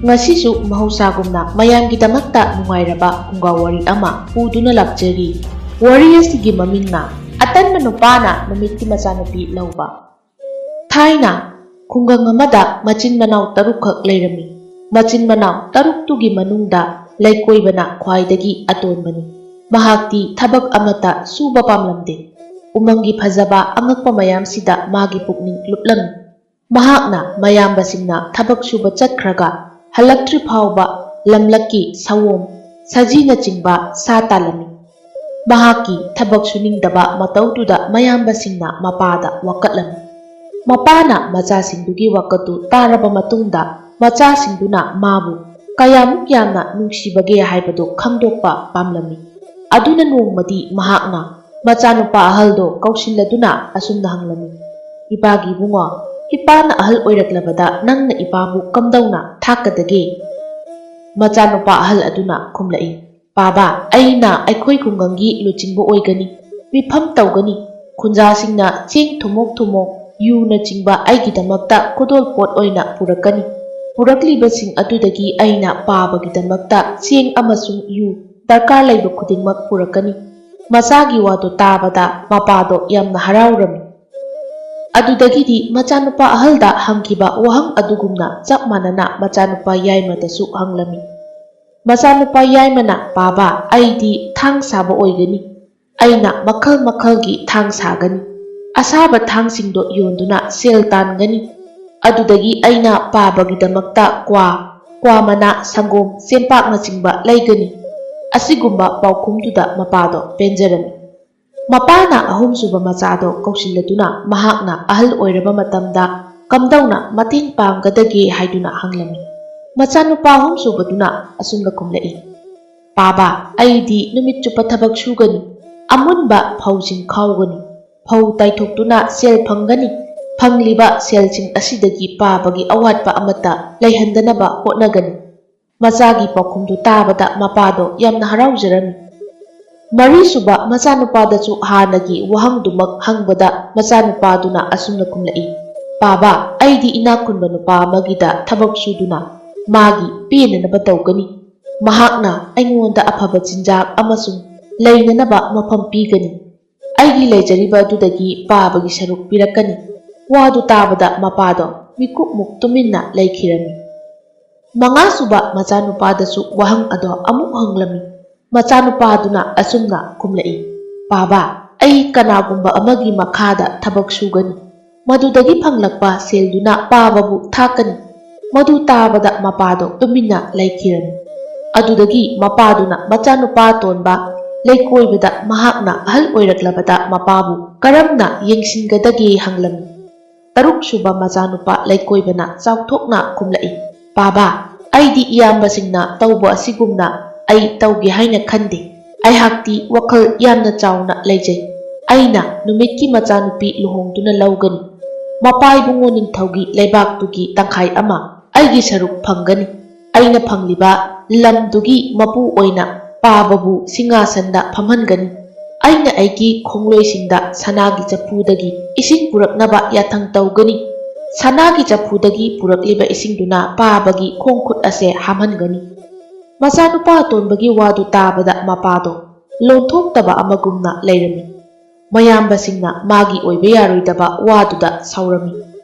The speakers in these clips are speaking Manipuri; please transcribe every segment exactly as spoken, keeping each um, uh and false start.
ꯉꯁꯤꯁꯨ ꯃꯍꯧꯁꯥꯒꯨꯝꯅ ꯃꯌꯥꯝꯒꯤꯗꯃꯛꯇ ꯅꯨꯡꯉꯥꯏꯔꯕ ꯐꯨꯡꯒꯥ ꯋꯥꯔꯤ ꯑꯃ ꯄꯨꯗꯨꯅ ꯂꯥꯛꯆꯔꯤ꯫ ꯋꯥꯔꯤ ꯑꯁꯤꯒꯤ ꯃꯃꯤꯡꯅ ꯑꯇꯟꯕ ꯅꯨꯄꯥꯅ ꯅꯨꯃꯤꯠꯀꯤ ꯃꯆꯥꯅꯨꯄꯤ ꯂꯧꯕ꯫ ꯊꯥꯏꯅ ꯈꯨꯡꯒꯪ ꯑꯃꯗ ꯃꯆꯤꯟ ꯃꯅꯥꯎ ꯇꯔꯨꯛꯈꯛ ꯂꯩꯔꯝꯃꯤ꯫ ꯃꯆꯤꯟ ꯃꯅꯥꯎ ꯇꯔꯨꯛꯇꯨꯒꯤ ꯃꯅꯨꯡꯗ ꯂꯩꯀꯣꯏꯕꯅ ꯈ꯭ꯋꯥꯏꯗꯒꯤ ꯑꯇꯣꯟꯕꯅꯤ꯫ ꯃꯍꯥꯛꯇꯤ ꯊꯕꯛ ꯑꯃꯠꯇ ꯁꯨꯕ ꯄꯥꯝꯂꯝꯗꯦ꯫ ꯎꯃꯪꯒꯤ ꯐꯖꯕ ꯑꯉꯛꯄ ꯃꯌꯥꯝꯁꯤꯗ ꯃꯥꯒꯤ ꯄꯨꯛꯅꯤꯡ ꯂꯨꯞꯂꯝꯃꯤ꯫ ꯃꯍꯥꯛꯅ ꯃꯌꯥꯝꯕꯁꯤꯡꯅ ꯊꯕꯛ ꯁꯨꯕ ꯆꯠꯈ꯭ꯔꯒ ꯍꯜꯂꯛꯇ꯭ꯔꯤ ꯐꯥꯎꯕ ꯂꯝꯂꯛꯀꯤ ꯁꯑꯣꯝ, ꯁꯖꯤꯅꯆꯤꯡꯕ ꯁꯥ ꯇꯥꯜꯂꯝꯃꯤ꯫ ꯃꯍꯥꯛꯀꯤ ꯊꯕꯛ ꯁꯨꯅꯤꯡꯗꯕ ꯃꯇꯧꯗꯨꯗ ꯃꯌꯥꯝꯕꯁꯤꯡꯅ ꯃꯄꯥꯗ ꯋꯥꯀꯠꯂꯝꯃꯤ꯫ ꯃꯄꯥꯅ ꯃꯆꯥꯁꯤꯡꯗꯨꯒꯤ ꯋꯥꯀꯠꯇꯨ ꯇꯥꯔꯕ ꯃꯇꯨꯡꯗ ꯃꯆꯥꯁꯤꯡꯗꯨꯅ ꯃꯥꯕꯨ ꯀꯌꯥꯃꯨꯛ ꯌꯥꯝꯅ ꯅꯨꯡꯁꯤꯕꯒꯦ ꯍꯥꯏꯕꯗꯨ ꯈꯪꯗꯣꯛꯄ ꯄꯥꯝꯂꯝꯃꯤ꯫ ꯑꯗꯨꯅ ꯅꯣꯡꯃꯗꯤ ꯃꯍꯥꯛꯅ ꯃꯆꯥꯅꯨꯄꯥ ꯑꯍꯜꯗꯣ ꯀꯧꯁꯤꯜꯂꯗꯨꯅ ꯑꯁꯨꯝꯅ ꯍꯪꯂꯝꯃꯤ, "ꯏꯄꯥꯒꯤ ꯏꯕꯨꯡꯉꯣ, ꯏꯄꯥꯅ ꯑꯍꯜ ꯑꯣꯏꯔꯛꯂꯕꯗ ꯅꯪꯅ ꯏꯄꯥꯕꯨ ꯀꯝꯗꯧꯅ ꯊꯥꯛꯀꯗꯒꯦ?" ꯃꯆꯥꯅꯨꯄꯥ ꯑꯍꯜ ꯑꯗꯨꯅ ꯈꯨꯝꯂꯛꯏ, "ꯄꯥꯕ, ꯑꯩꯅ ꯑꯩꯈꯣꯏ ꯈꯨꯡꯒꯪꯒꯤ ꯂꯨꯆꯤꯡꯕ ꯑꯣꯏꯒꯅꯤ, ꯃꯤꯐꯝ ꯇꯧꯒꯅꯤ, ꯈꯨꯟꯖꯥꯁꯤꯡꯅ ꯆꯦꯡ ꯊꯨꯝꯃꯣꯛ ꯊꯨꯝꯃꯣꯛ, ꯌꯨꯅꯆꯤꯡꯕ ꯑꯩꯒꯤꯗꯃꯛꯇ ꯈꯨꯗꯣꯜꯄꯣꯠ ꯑꯣꯏꯅ ꯄꯨꯔꯛꯀꯅꯤ꯫ ꯄꯨꯔꯛꯂꯤꯕꯁꯤꯡ ꯑꯗꯨꯗꯒꯤ ꯑꯩꯅ ꯄꯥꯕꯒꯤꯗꯃꯛꯇ ꯆꯦꯡ ꯑꯃꯁꯨꯡ ꯌꯨ ꯗꯔꯀꯥꯔ ꯂꯩꯕ ꯈꯨꯗꯤꯡꯃꯛ ꯄꯨꯔꯛꯀꯅꯤ꯫" ꯃꯆꯥꯒꯤ ꯋꯥꯗꯨ ꯇꯥꯕꯗ ꯃꯄꯥꯗꯣ ꯌꯥꯝꯅ ꯍꯔꯥꯎꯔꯝꯃꯤ꯫ ꯑꯗꯨꯗꯒꯤꯗꯤ ꯃꯆꯥꯅꯨꯄꯥ ꯑꯍꯜꯗ ꯍꯪꯈꯤꯕ ꯋꯥꯍꯪ ꯑꯗꯨꯒꯨꯝꯅ ꯆꯞ ꯃꯥꯟꯅꯅ ꯃꯆꯥꯅꯨꯄꯥ ꯌꯥꯏꯃꯗꯁꯨ ꯍꯪꯂꯝꯃꯤ꯫ ꯃꯆꯥꯅꯨꯄꯥ ꯌꯥꯏꯃꯅ, "ꯄꯥꯕ, ꯑꯩꯗꯤ ꯊꯥꯡ ꯁꯥꯕ ꯑꯣꯏꯒꯅꯤ꯫ ꯑꯩꯅ ꯃꯈꯜ ꯃꯈꯜꯒꯤ ꯊꯥꯡ ꯁꯥꯒꯅꯤ꯫ ꯑꯁꯥꯕ ꯊꯥꯡꯁꯤꯡꯗꯣ ꯌꯣꯟꯗꯨꯅ ꯁꯦꯜ ꯇꯥꯟꯒꯅꯤ꯫ ꯑꯗꯨꯗꯒꯤ ꯑꯩꯅ ꯄꯥꯕꯒꯤꯗꯃꯛꯇ ꯀ꯭ꯋꯥ, ꯀ꯭ꯋꯥ ꯃꯅꯥ, ꯁꯪꯒꯣꯝ, ꯆꯦꯡꯄꯥꯛꯅꯆꯤꯡꯕ ꯂꯩꯒꯅꯤ꯫" ꯑꯁꯤꯒꯨꯝꯕ ꯄꯥꯎꯈꯨꯝꯗꯨꯗ ꯃꯄꯥꯗꯣ ꯄꯦꯟꯖꯔꯝꯃꯤ꯫ ꯃꯄꯥꯅ ꯑꯍꯨꯝꯁꯨꯕ ꯃꯆꯥꯗꯣ ꯀꯧꯁꯤꯜꯂꯗꯨꯅ ꯃꯍꯥꯛꯅ ꯑꯍꯜ ꯑꯣꯏꯔꯕ ꯃꯇꯝꯗ ꯀꯝꯗꯧꯅ ꯃꯇꯦꯡ ꯄꯥꯡꯒꯗꯒꯦ ꯍꯥꯏꯗꯨꯅ ꯍꯪꯂꯝꯃꯤ꯫ ꯃꯆꯥꯅꯨꯄꯥ ꯑꯍꯨꯝꯁꯨꯕꯗꯨꯅ ꯑꯁꯨꯝꯅ ꯈꯨꯝꯂꯛꯏ, "ꯄꯥꯕ, ꯑꯩꯗꯤ ꯅꯨꯃꯤꯠ ꯆꯨꯞꯄ ꯊꯕꯛ ꯁꯨꯒꯅꯤ, ꯑꯃꯨꯟꯕ ꯐꯧꯁꯤꯡ ꯈꯥꯎꯒꯅꯤ, ꯐꯧ ꯇꯥꯏꯊꯣꯛꯇꯨꯅ ꯁꯦꯜ ꯐꯪꯒꯅꯤ꯫ ꯐꯪꯂꯤꯕ ꯁꯦꯜꯁꯤꯡ ꯑꯁꯤꯗꯒꯤ ꯄꯥꯕꯒꯤ ꯑꯋꯥꯠꯄ ꯑꯃꯠꯇ ꯂꯩꯍꯟꯗꯅꯕ ꯍꯣꯠꯅꯒꯅꯤ꯫" ꯃꯆꯥꯒꯤ ꯄꯥꯎꯈꯨꯝꯗꯨ ꯇꯥꯕꯗ ꯃꯄꯥꯗꯣ ꯌꯥꯝꯅ ꯍꯔꯥꯎꯖꯔꯝꯃꯤ꯫ ꯃꯔꯤꯁꯨꯕ ꯃꯆꯥꯅꯨꯄꯥꯗꯁꯨ ꯍꯥꯟꯅꯒꯤ ꯋꯥꯍꯪꯗꯨꯃꯛ ꯍꯪꯕꯗ ꯃꯆꯥꯅꯨꯄꯥꯗꯨꯅ ꯑꯁꯨꯝꯅ ꯈꯨꯝꯂꯛꯏ, "ꯄꯥꯕ, ꯑꯩꯗꯤ ꯏꯅꯥꯛ ꯈꯨꯟꯕ ꯅꯨꯄꯥ ꯑꯃꯒꯤꯗ ꯊꯕꯛ ꯁꯨꯗꯨꯅ ꯃꯥꯒꯤ ꯄꯦꯟꯅꯅꯕ ꯇꯧꯒꯅꯤ꯫ ꯃꯍꯥꯛꯅ ꯑꯩꯉꯣꯟꯗ ꯑꯐꯕ ꯆꯤꯟꯖꯥꯛ ꯑꯃꯁꯨꯡ ꯂꯩꯅꯅꯕ ꯃꯐꯝ ꯄꯤꯒꯅꯤ꯫ ꯑꯩꯒꯤ ꯂꯩꯖꯔꯤꯕ ꯑꯗꯨꯗꯒꯤ ꯄꯥꯕꯒꯤ ꯁꯔꯨꯛ ꯄꯤꯔꯛꯀꯅꯤ꯫ ꯋꯥꯗꯨ ꯇꯥꯕꯗ ꯃꯄꯥꯗꯣ ꯃꯤꯀꯨꯞꯃꯨꯛ ꯇꯨꯃꯤꯟꯅ ꯂꯩꯈꯤꯔꯝꯃꯤ꯫ ꯃꯉꯥꯁꯨꯕ ꯃꯆꯥꯅꯨꯄꯥꯗꯁꯨ ꯋꯥꯍꯪ ꯑꯗꯣ ꯑꯃꯨꯛ ꯍꯪꯂꯝꯃꯤ꯫ ꯃꯆꯥꯅꯨꯄꯥꯗꯨꯅ ꯑꯁꯨꯝꯅ ꯈꯨꯝꯂꯛꯏ, "ꯄꯥꯕ, ꯑꯩ ꯀꯅꯥꯒꯨꯝꯕ ꯑꯃꯒꯤ ꯃꯈꯥꯗ ꯊꯕꯛ ꯁꯨꯒꯅꯤ꯫ ꯃꯗꯨꯗꯒꯤ ꯐꯪꯂꯛꯄ ꯁꯦꯜꯗꯨꯅ ꯄꯥꯕꯕꯨ ꯊꯥꯛꯀꯅꯤ꯫" ꯃꯗꯨ ꯇꯥꯕꯗ ꯃꯄꯥꯗꯣ ꯇꯨꯃꯤꯟꯅ ꯂꯩꯈꯤꯔꯝꯃꯤ꯫ ꯑꯗꯨꯗꯒꯤ ꯃꯄꯥꯗꯨꯅ ꯃꯆꯥꯅꯨꯄꯥ ꯑꯇꯣꯟꯕ ꯂꯩꯀꯣꯏꯕꯗ ꯃꯍꯥꯛꯅ ꯑꯍꯜ ꯑꯣꯏꯔꯛꯂꯕꯗ ꯃꯄꯥꯕꯨ ꯀꯔꯝꯅ ꯌꯦꯡꯁꯤꯟꯒꯗꯒꯦ ꯍꯪꯂꯝꯃꯤ꯫ ꯇꯔꯨꯛꯁꯨꯕ ꯃꯆꯥꯅꯨꯄꯥ ꯂꯩꯀꯣꯏꯕꯅ ꯆꯥꯎꯊꯣꯛꯅ ꯈꯨꯝꯂꯛꯏ, "ꯄꯥꯕ, ꯑꯩꯗꯤ ꯏꯌꯥꯝꯕꯁꯤꯡꯅ ꯇꯧꯕ ꯑꯁꯤꯒꯨꯝꯅ ꯑꯩ ꯇꯧꯒꯦ ꯍꯥꯏꯅ ꯈꯟꯗꯦ꯫ ꯑꯩꯍꯥꯛꯇꯤ ꯋꯥꯈꯜ ꯌꯥꯝꯅ ꯆꯥꯎꯅ ꯂꯩꯖꯩ꯫ ꯑꯩꯅ ꯅꯨꯃꯤꯠꯀꯤ ꯃꯆꯥꯅꯨꯄꯤ ꯂꯨꯍꯣꯡꯗꯨꯅ ꯂꯧꯒꯅꯤ꯫ ꯃꯄꯥ ꯏꯕꯨꯡꯉꯣ ꯅꯤꯡꯊꯧꯒꯤ ꯂꯩꯕꯥꯛꯇꯨꯒꯤ ꯇꯪꯈꯥꯏ ꯑꯃ ꯑꯩꯒꯤ ꯁꯔꯨꯛ ꯐꯪꯒꯅꯤ꯫ ꯑꯩꯅ ꯐꯪꯂꯤꯕ ꯂꯝꯗꯨꯒꯤ ꯃꯄꯨ ꯑꯣꯏꯅ ꯄꯥꯕꯕꯨ ꯁꯤꯡꯍꯥꯁꯟꯗ ꯐꯝꯍꯟꯒꯅꯤ꯫ ꯑꯩꯅ ꯑꯩꯒꯤ ꯈꯣꯡꯂꯣꯏꯁꯤꯡꯗ ꯁꯅꯥꯒꯤ ꯆꯐꯨꯗꯒꯤ ꯏꯁꯤꯡ ꯄꯨꯔꯛꯅꯕ ꯌꯥꯊꯪ ꯇꯧꯒꯅꯤ꯫ ꯁꯅꯥꯒꯤ ꯆꯐꯨꯗꯒꯤ ꯄꯨꯔꯛꯂꯤꯕ ꯏꯁꯤꯡꯗꯨꯅ ꯄꯥꯕꯒꯤ ꯈꯣꯡ ꯈꯨꯠ ꯑꯁꯦ ꯍꯥꯝꯍꯟꯒꯅꯤ꯫" ꯃꯆꯥꯅꯨꯄꯥ ꯑꯇꯣꯟꯕꯒꯤ ꯋꯥꯗꯨ ꯇꯥꯕꯗ ꯃꯄꯥꯗꯣ ꯂꯣꯟꯊꯣꯛꯇꯕ ꯑꯃꯒꯨꯝꯅ ꯂꯩꯔꯝꯃꯤ꯫ ꯃꯌꯥꯝꯕꯁꯤꯡꯅ ꯃꯥꯒꯤ ꯑꯣꯏꯕ ꯌꯥꯔꯣꯏꯗꯕ ꯋꯥꯗꯨꯗ ꯁꯥꯎꯔꯝꯃꯤ꯫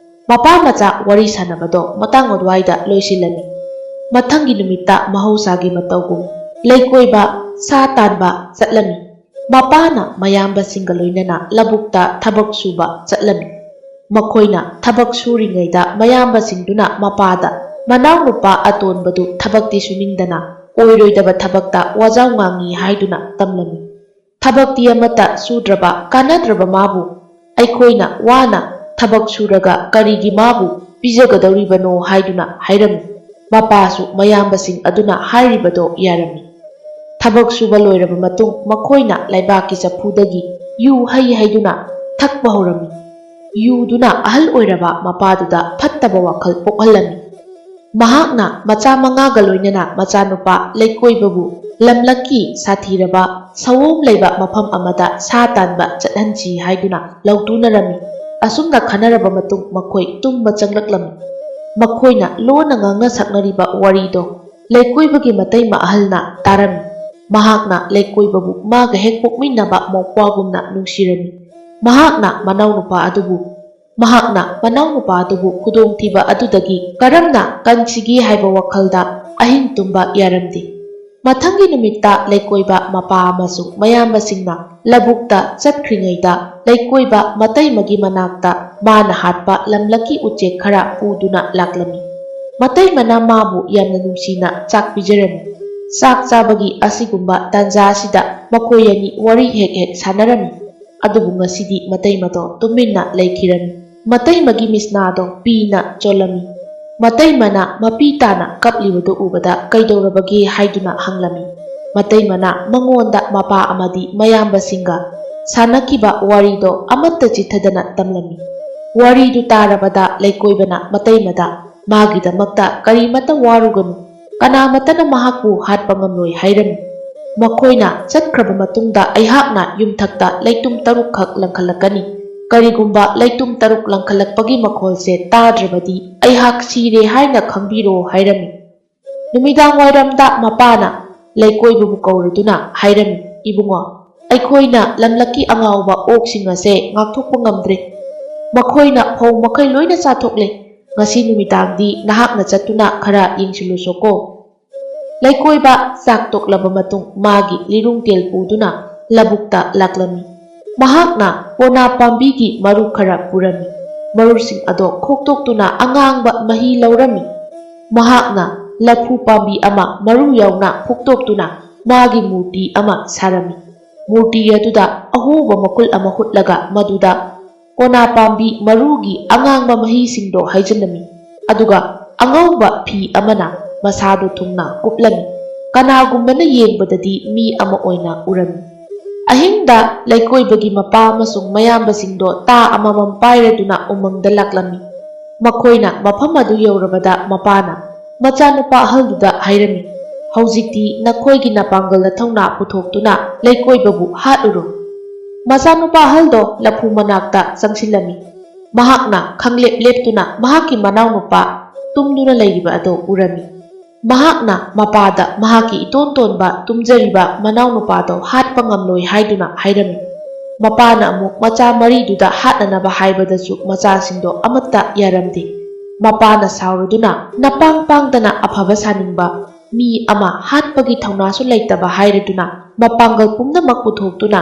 ꯃꯄꯥ ꯃꯆꯥ ꯋꯥꯔꯤ ꯁꯥꯟꯅꯕꯗꯣ ꯃꯇꯥꯡ ꯑꯗꯨꯋꯥꯏꯗ ꯂꯣꯏꯁꯤꯜꯂꯝꯃꯤ꯫ ꯃꯊꯪꯒꯤ ꯅꯨꯃꯤꯠꯇ ꯃꯍꯧꯁꯥꯒꯤ ꯃꯇꯧꯒꯨꯝ ꯂꯩꯀꯣꯏꯕ ꯁꯥ ꯇꯥꯟꯕ ꯆꯠꯂꯝꯃꯤ꯫ ꯃꯄꯥꯅ ꯃꯌꯥꯝꯕꯁꯤꯡꯒ ꯂꯣꯏꯅꯅ ꯂꯧꯕꯨꯛꯇ ꯊꯕꯛ ꯁꯨꯕ ꯆꯠꯂꯝꯃꯤ꯫ ꯃꯈꯣꯏꯅ ꯊꯕꯛ ꯁꯨꯔꯤꯉꯩꯗ ꯃꯌꯥꯝꯕꯁꯤꯡꯗꯨꯅ ꯃꯄꯥꯗ ꯃꯅꯥꯎꯅꯨꯄꯥ ꯑꯇꯣꯟꯕꯗꯨ ꯊꯕꯛꯇꯤ ꯁꯨꯅꯤꯡꯗꯅ ꯑꯣꯏꯔꯣꯏꯗꯕ ꯊꯕꯛꯇ ꯋꯥꯖꯥꯎ ꯉꯥꯡꯉꯤ ꯍꯥꯏꯗꯨꯅ ꯇꯝꯂꯝꯃꯤ꯫ ꯊꯕꯛꯇꯤ ꯑꯃꯠꯇ ꯁꯨꯗ꯭ꯔꯕ ꯀꯥꯟꯅꯗ꯭ꯔꯕ ꯃꯥꯕꯨ ꯑꯩꯈꯣꯏꯅ ꯋꯥꯅ ꯊꯕꯛ ꯁꯨꯔꯒ ꯀꯔꯤꯒꯤ ꯃꯥꯕꯨ ꯄꯤꯖꯒꯗꯧꯔꯤꯕꯅꯣ ꯍꯥꯏꯗꯨꯅ ꯍꯥꯏꯔꯝꯃꯤ꯫ ꯃꯄꯥꯁꯨ ꯃꯌꯥꯝꯕꯁꯤꯡ ꯑꯗꯨꯅ ꯍꯥꯏꯔꯤꯕꯗꯣ ꯌꯥꯔꯝꯃꯤ꯫ ꯊꯕꯛ ꯁꯨꯕ ꯂꯣꯏꯔꯕ ꯃꯇꯨꯡ ꯃꯈꯣꯏꯅ ꯂꯩꯕꯥꯛꯀꯤ ꯆꯐꯨꯗꯒꯤ ꯌꯨ ꯍꯩ ꯍꯩꯗꯨꯅ ꯊꯛꯄ ꯍꯧꯔꯝꯃꯤ꯫ ꯌꯨꯗꯨꯅ ꯑꯍꯜ ꯑꯣꯏꯔꯕ ꯃꯄꯥꯗꯨꯗ ꯐꯠꯇꯕ ꯋꯥꯈꯜ ꯄꯣꯛꯍꯜꯂꯝꯃꯤ꯫ ꯃꯍꯥꯛꯅ ꯃꯆꯥ ꯃꯉꯥꯒ ꯂꯣꯏꯅꯅ ꯃꯆꯥꯅꯨꯄꯥ ꯂꯩꯀꯣꯏꯕꯕꯨ ꯂꯝꯂꯛꯀꯤ ꯁꯥꯊꯤꯔꯕ ꯁꯑꯣꯝ ꯂꯩꯕ ꯃꯐꯝ ꯑꯃꯗ ꯁꯥ ꯇꯥꯟꯕ ꯆꯠꯍꯟꯁꯤ ꯍꯥꯏꯗꯨꯅ ꯂꯧꯇꯨꯅꯔꯝꯃꯤ꯫ ꯑꯁꯨꯝꯅ ꯈꯟꯅꯔꯕ ꯃꯇꯨꯡ ꯃꯈꯣꯏ ꯇꯨꯝꯕ ꯆꯪꯂꯛꯂꯝꯃꯤ꯫ ꯃꯈꯣꯏꯅ ꯂꯣꯟꯅ ꯉꯥꯡꯅ ꯁꯛꯅꯔꯤꯕ ꯋꯥꯔꯤꯗꯣ ꯂꯩꯀꯣꯏꯕꯒꯤ ꯃꯇꯩꯃ ꯑꯍꯜꯅ ꯇꯥꯔꯝꯃꯤ꯫ ꯃꯍꯥꯛꯅ ꯂꯩꯀꯣꯏꯕꯕꯨ ꯃꯥꯒ ꯍꯦꯛ ꯄꯣꯛꯃꯤꯟꯅꯕ ꯃꯧꯄ꯭ꯋꯥꯒꯨꯝꯅ ꯅꯨꯡꯁꯤꯔꯝꯃꯤ꯫ ꯃꯍꯥꯛꯅ ꯃꯅꯥꯎꯅꯨꯄꯥ ꯑꯗꯨꯕꯨ, ꯃꯍꯥꯛꯅ ꯃꯅꯥꯎꯅꯨꯄꯥ ꯑꯗꯨꯕꯨ ꯈꯨꯗꯣꯡꯊꯤꯕ ꯑꯗꯨꯗꯒꯤ ꯀꯔꯝꯅ ꯀꯟꯁꯤꯒꯦ ꯍꯥꯏꯕ ꯋꯥꯈꯜꯗ ꯑꯍꯤꯡ ꯇꯨꯝꯕ ꯌꯥꯔꯝꯗꯦ꯫ ꯃꯊꯪꯒꯤ ꯅꯨꯃꯤꯠꯇ ꯂꯩꯀꯣꯏꯕ ꯃꯄꯥ ꯑꯃꯁꯨꯡ ꯃꯌꯥꯝꯕꯁꯤꯡꯅ ꯂꯧꯕꯨꯛꯇ ꯆꯠꯈ꯭ꯔꯤꯉꯩꯗ ꯂꯩꯀꯣꯏꯕ ꯃꯇꯩꯃꯒꯤ ꯃꯅꯥꯛꯇ ꯃꯥꯅ ꯍꯥꯠꯄ ꯂꯝꯂꯛꯀꯤ ꯎꯆꯦꯛ ꯈꯔ ꯄꯨꯗꯨꯅ ꯂꯥꯛꯂꯝꯃꯤ꯫ ꯃꯇꯩꯃꯅ ꯃꯥꯕꯨ ꯌꯥꯝꯅ ꯅꯨꯡꯁꯤꯅ ꯆꯥꯛ ꯄꯤꯖꯔꯝꯃꯤ꯫ ꯆꯥꯛ ꯆꯥꯕꯒꯤ ꯑꯁꯤꯒꯨꯝꯕ ꯇꯥꯟꯖꯥ ꯑꯁꯤꯗ ꯃꯈꯣꯏ ꯑꯅꯤ ꯋꯥꯔꯤ ꯍꯦꯛ ꯍꯦꯛ ꯁꯥꯟꯅꯔꯝꯃꯤ꯫ ꯑꯗꯨꯕꯨ ꯉꯁꯤꯗꯤ ꯃꯇꯩꯃꯗꯣ ꯇꯨꯃꯤꯟꯅ ꯂꯩꯈꯤꯔꯝꯃꯤ꯫ ꯃꯇꯩꯃꯒꯤ ꯃꯤꯠꯁꯅꯥꯗꯣ ꯄꯤꯅ ꯆꯣꯠꯂꯝꯃꯤ꯫ ꯃꯇꯩꯃꯅ ꯃꯄꯤ ꯇꯥꯅ ꯀꯞꯂꯤꯕꯗꯨ ꯎꯕꯗ ꯀꯩꯗꯧꯔꯕꯒꯦ ꯍꯥꯏꯗꯨꯅ ꯍꯪꯂꯝꯃꯤ꯫ ꯃꯇꯩꯃꯅ ꯃꯉꯣꯟꯗ ꯃꯄꯥ ꯑꯃꯗꯤ ꯃꯌꯥꯝꯕꯁꯤꯡꯒ ꯁꯥꯟꯅꯈꯤꯕ ꯋꯥꯔꯤꯗꯣ ꯑꯃꯠꯇ ꯆꯤꯠꯊꯗꯅ ꯇꯝꯂꯝꯃꯤ꯫ ꯋꯥꯔꯤꯗꯨ ꯇꯥꯔꯕꯗ ꯂꯩꯀꯣꯏꯕꯅ ꯃꯇꯩꯃꯗ, "ꯃꯥꯒꯤꯗꯃꯛꯇ ꯀꯔꯤꯃꯠꯇ ꯋꯥꯔꯨꯒꯅꯨ, ꯀꯅꯥꯃꯠꯇꯅ ꯃꯍꯥꯛꯄꯨ ꯍꯥꯠꯄ ꯉꯝꯂꯣꯏ" ꯍꯥꯏꯔꯝꯃꯤ꯫ "ꯃꯈꯣꯏꯅ ꯆꯠꯈ꯭ꯔꯕ ꯃꯇꯨꯡꯗ ꯑꯩꯍꯥꯛꯅ ꯌꯨꯝꯊꯛꯇ ꯂꯩꯇꯨꯝ ꯇꯔꯨꯛꯈꯛ ꯂꯪꯈꯠꯂꯛꯀꯅꯤ꯫ ꯀꯔꯤꯒꯨꯝꯕ ꯂꯩꯇꯨꯝ ꯇꯔꯨꯛ ꯂꯪꯈꯠꯂꯛꯄꯒꯤ ꯃꯈꯣꯜꯁꯦ ꯇꯥꯗ꯭ꯔꯕꯗꯤ ꯑꯩꯍꯥꯛ ꯁꯤꯔꯦ ꯍꯥꯏꯅ ꯈꯪꯕꯤꯔꯣ" ꯍꯥꯏꯔꯝꯃꯤ꯫ ꯅꯨꯃꯤꯗꯥꯡ ꯋꯥꯏꯔꯝꯗ ꯃꯄꯥꯅ ꯂꯩꯀꯣꯏꯕꯕꯨ ꯀꯧꯔꯗꯨꯅ ꯍꯥꯏꯔꯝꯃꯤ, "ꯏꯕꯨꯡꯉꯣ, ꯑꯩꯈꯣꯏꯅ ꯂꯝꯂꯛꯀꯤ ꯑꯉꯥꯎꯕ ꯑꯣꯛꯁꯤꯡ ꯑꯁꯦ ꯉꯥꯛꯊꯣꯛꯄ ꯉꯝꯗ꯭ꯔꯦ꯫ ꯃꯈꯣꯏꯅ ꯐꯧ ꯃꯈꯩ ꯂꯣꯏꯅ ꯆꯥꯊꯣꯛꯂꯦ꯫ ꯉꯁꯤ ꯅꯨꯃꯤꯗꯥꯡꯗꯤ ꯅꯍꯥꯛꯅ ꯆꯠꯇꯨꯅ ꯈꯔ ꯌꯦꯡꯁꯤꯜꯂꯨꯁꯣꯀꯣ"꯫ ꯂꯩꯀꯣꯏꯕ ꯆꯥꯛ ꯇꯣꯛꯂꯕ ꯃꯇꯨꯡ ꯃꯥꯒꯤ ꯂꯤꯔꯨꯡ ꯇꯦꯜ ꯄꯨꯗꯨꯅ ꯂꯧꯕꯨꯛꯇ ꯂꯥꯛꯂꯝꯃꯤ꯫ ꯃꯍꯥꯛꯅ ꯄꯣꯅꯥ ꯄꯥꯝꯕꯤꯒꯤ ꯃꯔꯨ ꯈꯔ ꯄꯨꯔꯝꯃꯤ꯫ ꯃꯔꯨꯁꯤꯡ ꯑꯗꯣ ꯈꯣꯛꯇꯣꯛꯇꯨꯅ ꯑꯉꯥꯡꯕ ꯃꯍꯤ ꯂꯧꯔꯝꯃꯤ꯫ ꯃꯍꯥꯛꯅ ꯂꯐꯨ ꯄꯥꯝꯕꯤ ꯑꯃ ꯃꯔꯨ ꯌꯥꯎꯅ ꯐꯨꯛꯇꯣꯛꯇꯨꯅ ꯃꯥꯒꯤ ꯃꯨꯔꯇꯤ ꯑꯃ ꯁꯥꯔꯝꯃꯤ꯫ ꯃꯨꯔꯇꯤ ꯑꯗꯨꯗ ꯑꯍꯣꯕ ꯃꯈꯨꯜ ꯑꯃ ꯍꯨꯠꯂꯒ ꯃꯗꯨꯗ ꯄꯣꯅꯥ ꯄꯥꯝꯕꯤ ꯃꯔꯨꯒꯤ ꯑꯉꯥꯡꯕ ꯃꯍꯤꯁꯤꯡꯗꯣ ꯍꯩꯖꯤꯜꯂꯝꯃꯤ꯫ ꯑꯗꯨꯒ ꯑꯉꯧꯕ ꯐꯤ ꯑꯃꯅ ꯃꯁꯥꯗꯨ ꯊꯨꯡꯅ ꯀꯨꯞꯂꯝꯃꯤ꯫ ꯀꯅꯥꯒꯨꯝꯕꯅ ꯌꯦꯡꯕꯗꯗꯤ ꯃꯤ ꯑꯃ ꯑꯣꯏꯅ ꯎꯔꯝꯃꯤ꯫ ꯑꯍꯤꯡꯗ ꯂꯩꯀꯣꯏꯕꯒꯤ ꯃꯄꯥ ꯑꯃꯁꯨꯡ ꯃꯌꯥꯝꯕꯁꯤꯡꯗꯣ ꯇꯥ ꯑꯃꯃꯝ ꯄꯥꯏꯔꯗꯨꯅ ꯎꯃꯪꯗ ꯂꯥꯛꯂꯝꯃꯤ꯫ ꯃꯈꯣꯏꯅ ꯃꯐꯝ ꯑꯗꯨ ꯌꯧꯔꯕꯗ ꯃꯄꯥꯅ ꯃꯆꯥꯅꯨꯄꯥ ꯑꯍꯜꯗꯨꯗ ꯍꯥꯏꯔꯝꯃꯤ, "ꯍꯧꯖꯤꯛꯇꯤ ꯅꯈꯣꯏꯒꯤ ꯅꯄꯥꯡꯒꯜ ꯅꯊꯧꯅꯥ ꯄꯨꯊꯣꯛꯇꯨꯅ ꯂꯩꯀꯣꯏꯕꯕꯨ ꯍꯥꯠꯂꯨꯔꯣ"꯫ ꯃꯆꯥꯅꯨꯄꯥ ꯑꯍꯜꯗꯣ ꯂꯐꯨ ꯃꯅꯥꯛꯇ ꯆꯪꯁꯤꯜꯂꯝꯃꯤ꯫ ꯃꯍꯥꯛꯅ ꯈꯪꯂꯦꯞ ꯂꯦꯞꯇꯨꯅ ꯃꯍꯥꯛꯀꯤ ꯃꯅꯥꯎꯅꯨꯄꯥ ꯇꯨꯝꯗꯨꯅ ꯂꯩꯔꯤꯕ ꯑꯗꯨ ꯎꯔꯝꯃꯤ꯫ ꯃꯍꯥꯛꯅ ꯃꯄꯥꯗ ꯃꯍꯥꯛꯀꯤ ꯏꯇꯣꯟ ꯇꯣꯟꯕ ꯇꯨꯝꯖꯔꯤꯕ ꯃꯅꯥꯎꯅꯨꯄꯥꯗꯣ ꯍꯥꯠꯄ ꯉꯝꯂꯣꯏ ꯍꯥꯏꯗꯨꯅ ꯍꯥꯏꯔꯝꯃꯤ꯫ ꯃꯄꯥꯅ ꯑꯃꯨꯛ ꯃꯆꯥ ꯃꯔꯤꯗꯨꯗ ꯍꯥꯠꯅꯅꯕ ꯍꯥꯏꯕꯗꯁꯨ ꯃꯆꯥꯁꯤꯡꯗꯣ ꯑꯃꯠꯇ ꯌꯥꯔꯝꯗꯦ꯫ ꯃꯄꯥꯅ ꯁꯥꯎꯔꯗꯨꯅ ꯅꯄꯥꯡ ꯄꯥꯡꯗꯅ ꯑꯐꯕ ꯁꯥꯅꯤꯡꯕ ꯃꯤ ꯑꯃ ꯍꯥꯠꯄꯒꯤ ꯊꯧꯅꯥꯁꯨ ꯂꯩꯇꯕ ꯍꯥꯏꯔꯗꯨꯅ ꯃꯄꯥꯡꯒꯜ ꯄꯨꯝꯅꯃꯛ ꯄꯨꯊꯣꯛꯇꯨꯅ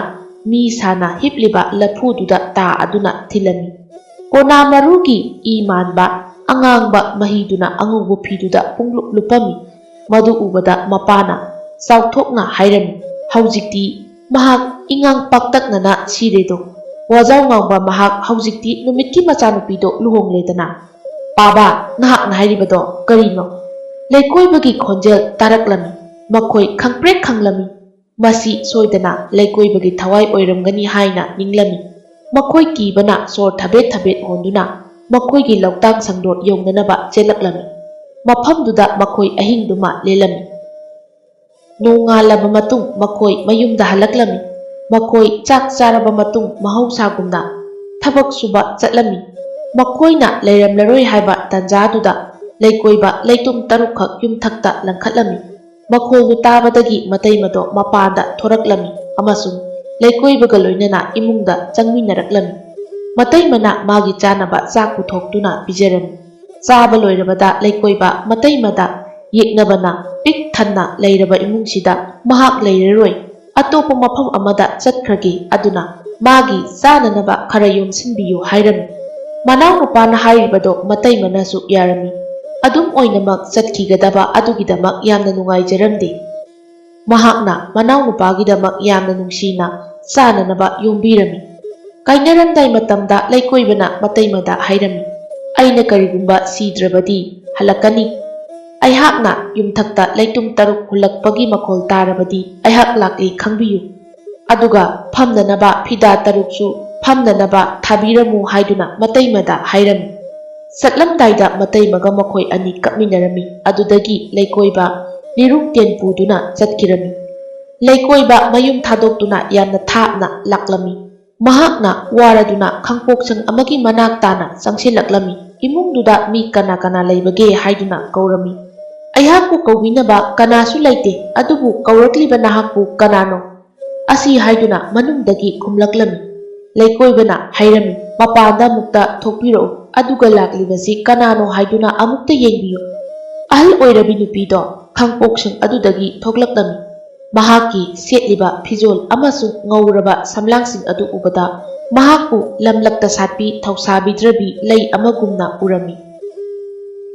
ꯃꯤ ꯁꯥꯅ ꯍꯤꯞꯂꯤꯕ ꯂꯐꯨꯗꯨꯗ ꯇꯥ ꯑꯗꯨꯅ ꯊꯤꯜꯂꯝꯃꯤ꯫ ꯀꯣꯅꯥ ꯃꯔꯨꯒꯤ ꯏ ꯃꯥꯟꯕ ꯑꯉꯥꯡꯕ ꯃꯍꯤꯗꯨꯅ ꯑꯉꯧꯕ ꯐꯤꯗꯨꯗ ꯄꯨꯡꯂꯨꯞ ꯂꯨꯞꯄꯝꯃꯤ꯫ ꯃꯗꯨ ꯎꯕꯗ ꯃꯄꯥꯅ ꯆꯥꯎꯊꯣꯛꯅ ꯍꯥꯏꯔꯝꯃꯤ, "ꯍꯧꯖꯤꯛꯇꯤ ꯃꯍꯥꯛ ꯏꯉꯥꯡ ꯄꯥꯛꯇꯛꯅꯅ ꯁꯤꯔꯦꯗꯣ꯫ ꯋꯥꯖꯥꯎ ꯉꯥꯡꯕ ꯃꯍꯥꯛ ꯍꯧꯖꯤꯛꯇꯤ ꯅꯨꯃꯤꯠꯀꯤ ꯃꯆꯥꯅꯨꯄꯤꯗꯣ ꯂꯨꯍꯣꯡꯂꯦꯗꯅ꯫" "ꯄꯥꯕ, ꯅꯍꯥꯛꯅ ꯍꯥꯏꯔꯤꯕꯗꯣ ꯀꯔꯤꯅꯣ?" ꯂꯩꯀꯣꯏꯕꯒꯤ ꯈꯣꯟꯖꯦꯜ ꯇꯥꯔꯛꯂꯝꯃꯤ꯫ ꯃꯈꯣꯏ ꯈꯪꯄ꯭ꯔꯦꯛ ꯈꯪꯂꯝꯃꯤ꯫ ꯃꯁꯤ ꯁꯣꯏꯗꯅ ꯂꯩꯀꯣꯏꯕꯒꯤ ꯊꯋꯥꯏ ꯑꯣꯏꯔꯝꯒꯅꯤ ꯍꯥꯏꯅ ꯅꯤꯡꯂꯝꯃꯤ꯫ ꯃꯈꯣꯏ ꯀꯤꯕꯅ ꯁꯣꯔ ꯊꯕꯦꯠ ꯊꯕꯦꯠ ꯍꯣꯟꯗꯨꯅ ꯃꯈꯣꯏꯒꯤ ꯂꯧꯇꯥꯡ ꯁꯪꯗꯣꯠ ꯌꯧꯅꯅꯕ ꯆꯦꯜꯂꯛꯂꯝꯃꯤ꯫ ꯃꯐꯝꯗꯨꯗ ꯃꯈꯣꯏ ꯑꯍꯤꯡꯗꯨꯃ ꯂꯦꯜꯂꯝꯃꯤ꯫ ꯅꯣꯡꯉꯥꯜꯂꯕ ꯃꯇꯨꯡ ꯃꯈꯣꯏ ꯃꯌꯨꯝꯗ ꯍꯜꯂꯛꯂꯝꯃꯤ꯫ ꯃꯈꯣꯏ ꯆꯥꯛ ꯆꯥꯔꯕ ꯃꯇꯨꯡ ꯃꯍꯧꯁꯥꯒꯨꯝꯅ ꯊꯕꯛ ꯁꯨꯕ ꯆꯠꯂꯝꯃꯤ꯫ ꯃꯈꯣꯏꯅ ꯂꯩꯔꯝꯂꯔꯣꯏ ꯍꯥꯏꯕ ꯇꯥꯟꯖꯥꯗꯨꯗ ꯂꯩꯀꯣꯏꯕ ꯂꯩꯇꯨꯝ ꯇꯔꯨꯛꯈꯛ ꯌꯨꯝꯊꯛꯇ ꯂꯪꯈꯠꯂꯝꯃꯤ꯫ ꯃꯈꯣꯜꯗꯨ ꯇꯥꯕꯗꯒꯤ ꯃꯇꯩꯃꯗꯣ ꯃꯄꯥꯟꯗ ꯊꯣꯔꯛꯂꯝꯃꯤ ꯑꯃꯁꯨꯡ ꯂꯩꯀꯣꯏꯕꯒ ꯂꯣꯏꯅꯅ ꯏꯃꯨꯡꯗ ꯆꯪꯃꯤꯟꯅꯔꯛꯂꯝꯃꯤ꯫ ꯃꯇꯩꯃꯅ ꯃꯥꯒꯤ ꯆꯥꯅꯕ ꯆꯥꯛ ꯄꯨꯊꯣꯛꯇꯨꯅ ꯄꯤꯖꯔꯝꯃꯤ꯫ ꯆꯥꯕ ꯂꯣꯏꯔꯕꯗ ꯂꯩꯀꯣꯏꯕ ꯃꯇꯩꯃꯗ ꯌꯦꯛꯅꯕꯅ ꯄꯤꯛ ꯊꯟꯅ ꯂꯩꯔꯕ ꯏꯃꯨꯡꯁꯤꯗ ꯃꯍꯥꯛ ꯂꯩꯔꯔꯣꯏ, ꯑꯇꯣꯞꯄ ꯃꯐꯝ ꯑꯃꯗ ꯆꯠꯈ꯭ꯔꯒꯦ, ꯑꯗꯨꯅ ꯃꯥꯒꯤ ꯆꯥꯅꯅꯕ ꯈꯔ ꯌꯣꯝꯁꯤꯟꯕꯤꯌꯨ ꯍꯥꯏꯔꯝꯃꯤ꯫ ꯃꯅꯥꯎꯅꯨꯄꯥꯅ ꯍꯥꯏꯔꯤꯕꯗꯣ ꯃꯇꯩꯃꯅꯁꯨ ꯌꯥꯔꯝꯃꯤ꯫ ꯑꯗꯨꯝ ꯑꯣꯏꯅꯃꯛ ꯆꯠꯈꯤꯒꯗꯕ ꯑꯗꯨꯒꯤꯗꯃꯛ ꯌꯥꯝꯅ ꯅꯨꯡꯉꯥꯏꯖꯔꯝꯗꯦ꯫ ꯃꯍꯥꯛꯅ ꯃꯅꯥꯎꯅꯨꯄꯥꯒꯤꯗꯃꯛ ꯌꯥꯝꯅ ꯅꯨꯡꯁꯤꯅ ꯆꯥꯅꯅꯕ ꯌꯣꯝꯕꯤꯔꯝꯃꯤ꯫ ꯀꯥꯏꯅꯔꯝꯗꯥꯏ ꯃꯇꯝꯗ ꯂꯩꯀꯣꯏꯕꯅ ꯃꯇꯩꯃꯗ ꯍꯥꯏꯔꯝꯃꯤ, "ꯑꯩꯅ ꯀꯔꯤꯒꯨꯝꯕ ꯁꯤꯗ꯭ꯔꯕꯗꯤ ꯍꯜꯂꯛꯀꯅꯤ꯫ ꯑꯩꯍꯥꯛꯅ ꯌꯨꯝꯊꯛꯇ ꯂꯩꯇꯨꯝ ꯇꯔꯨꯛ ꯍꯨꯜꯂꯛꯄꯒꯤ ꯃꯈꯣꯜ ꯇꯥꯔꯕꯗꯤ ꯑꯩꯍꯥꯛ ꯂꯥꯛꯂꯤ ꯈꯪꯕꯤꯌꯨ꯫ ꯑꯗꯨꯒ ꯐꯝꯅꯅꯕ ꯐꯤꯗꯥ ꯇꯔꯨꯛꯁꯨ ꯐꯝꯅꯅꯕ ꯊꯥꯕꯤꯔꯝꯃꯨ" ꯍꯥꯏꯗꯨꯅ ꯃꯇꯩꯃꯗ ꯍꯥꯏꯔꯝꯃꯤ꯫ ꯆꯠꯂꯝꯗꯥꯏꯗ ꯃꯇꯩꯃꯒ ꯃꯈꯣꯏ ꯑꯅꯤ ꯀꯞꯃꯤꯟꯅꯔꯝꯃꯤ꯫ ꯑꯗꯨꯗꯒꯤ ꯂꯩꯀꯣꯏꯕ ꯂꯤꯔꯨꯡ ꯇꯦꯟ ꯄꯨꯗꯨꯅ ꯆꯠꯈꯤꯔꯝꯃꯤ꯫ ꯂꯩꯀꯣꯏꯕ ꯃꯌꯨꯝ ꯊꯥꯗꯣꯛꯇꯨꯅ ꯌꯥꯝꯅ ꯊꯥꯞꯅ ꯂꯥꯛꯂꯝꯃꯤ꯫ ꯃꯍꯥꯛꯅ ꯋꯥꯔꯗꯨꯅ ꯈꯥꯡꯄꯣꯛꯁꯪ ꯑꯃꯒꯤ ꯃꯅꯥꯛ ꯇꯥꯅ ꯆꯪꯁꯤꯜꯂꯛꯂꯝꯃꯤ꯫ ꯏꯃꯨꯡꯗꯨꯗ ꯃꯤ ꯀꯅꯥ ꯀꯅꯥ ꯂꯩꯕꯒꯦ ꯍꯥꯏꯗꯨꯅ ꯀꯧꯔꯝꯃꯤ꯫ "ꯑꯩꯍꯥꯛꯄꯨ ꯀꯧꯕꯤꯅꯕ ꯀꯅꯥꯁꯨ ꯂꯩꯇꯦ, ꯑꯗꯨꯕꯨ ꯀꯧꯔꯛꯂꯤꯕ ꯅꯍꯥꯛꯄꯨ ꯀꯅꯥꯅꯣ?" ꯑꯁꯤ ꯍꯥꯏꯗꯨꯅ ꯃꯅꯨꯡꯗꯒꯤ ꯈꯨꯝꯂꯛꯂꯝꯃꯤ꯫ ꯂꯩꯀꯣꯏꯕꯅ ꯍꯥꯏꯔꯝꯃꯤ, "ꯃꯄꯥꯟꯗ ꯑꯃꯨꯛꯇ ꯊꯣꯛꯄꯤꯔꯛꯎ, ꯑꯗꯨꯒ ꯂꯥꯛꯂꯤꯕꯁꯤ ꯀꯅꯥꯅꯣ ꯍꯥꯏꯗꯨꯅ ꯑꯃꯨꯛꯇ ꯌꯦꯡꯕꯤꯌꯨ꯫" ꯑꯍꯜ ꯑꯣꯏꯔꯕꯤ ꯅꯨꯄꯤꯗꯣ ꯈꯥꯡꯄꯣꯛꯁꯤꯡ ꯑꯗꯨꯗꯒꯤ ꯊꯣꯛꯂꯛꯂꯝꯃꯤ꯫ ꯃꯍꯥꯛꯀꯤ ꯁꯦꯠꯂꯤꯕ ꯐꯤꯖꯣꯜ ꯑꯃꯁꯨꯡ ꯉꯧꯔꯕ ꯁꯝꯂꯥꯡꯁꯤꯡ ꯑꯗꯨ ꯎꯕꯗ ꯃꯍꯥꯛꯄꯨ ꯂꯝꯂꯛꯇ ꯁꯥꯠꯄꯤ ꯊꯧꯁꯥꯕꯤꯗ꯭ꯔꯕꯤ ꯂꯩ ꯑꯃꯒꯨꯝꯅ ꯎꯔꯝꯃꯤ꯫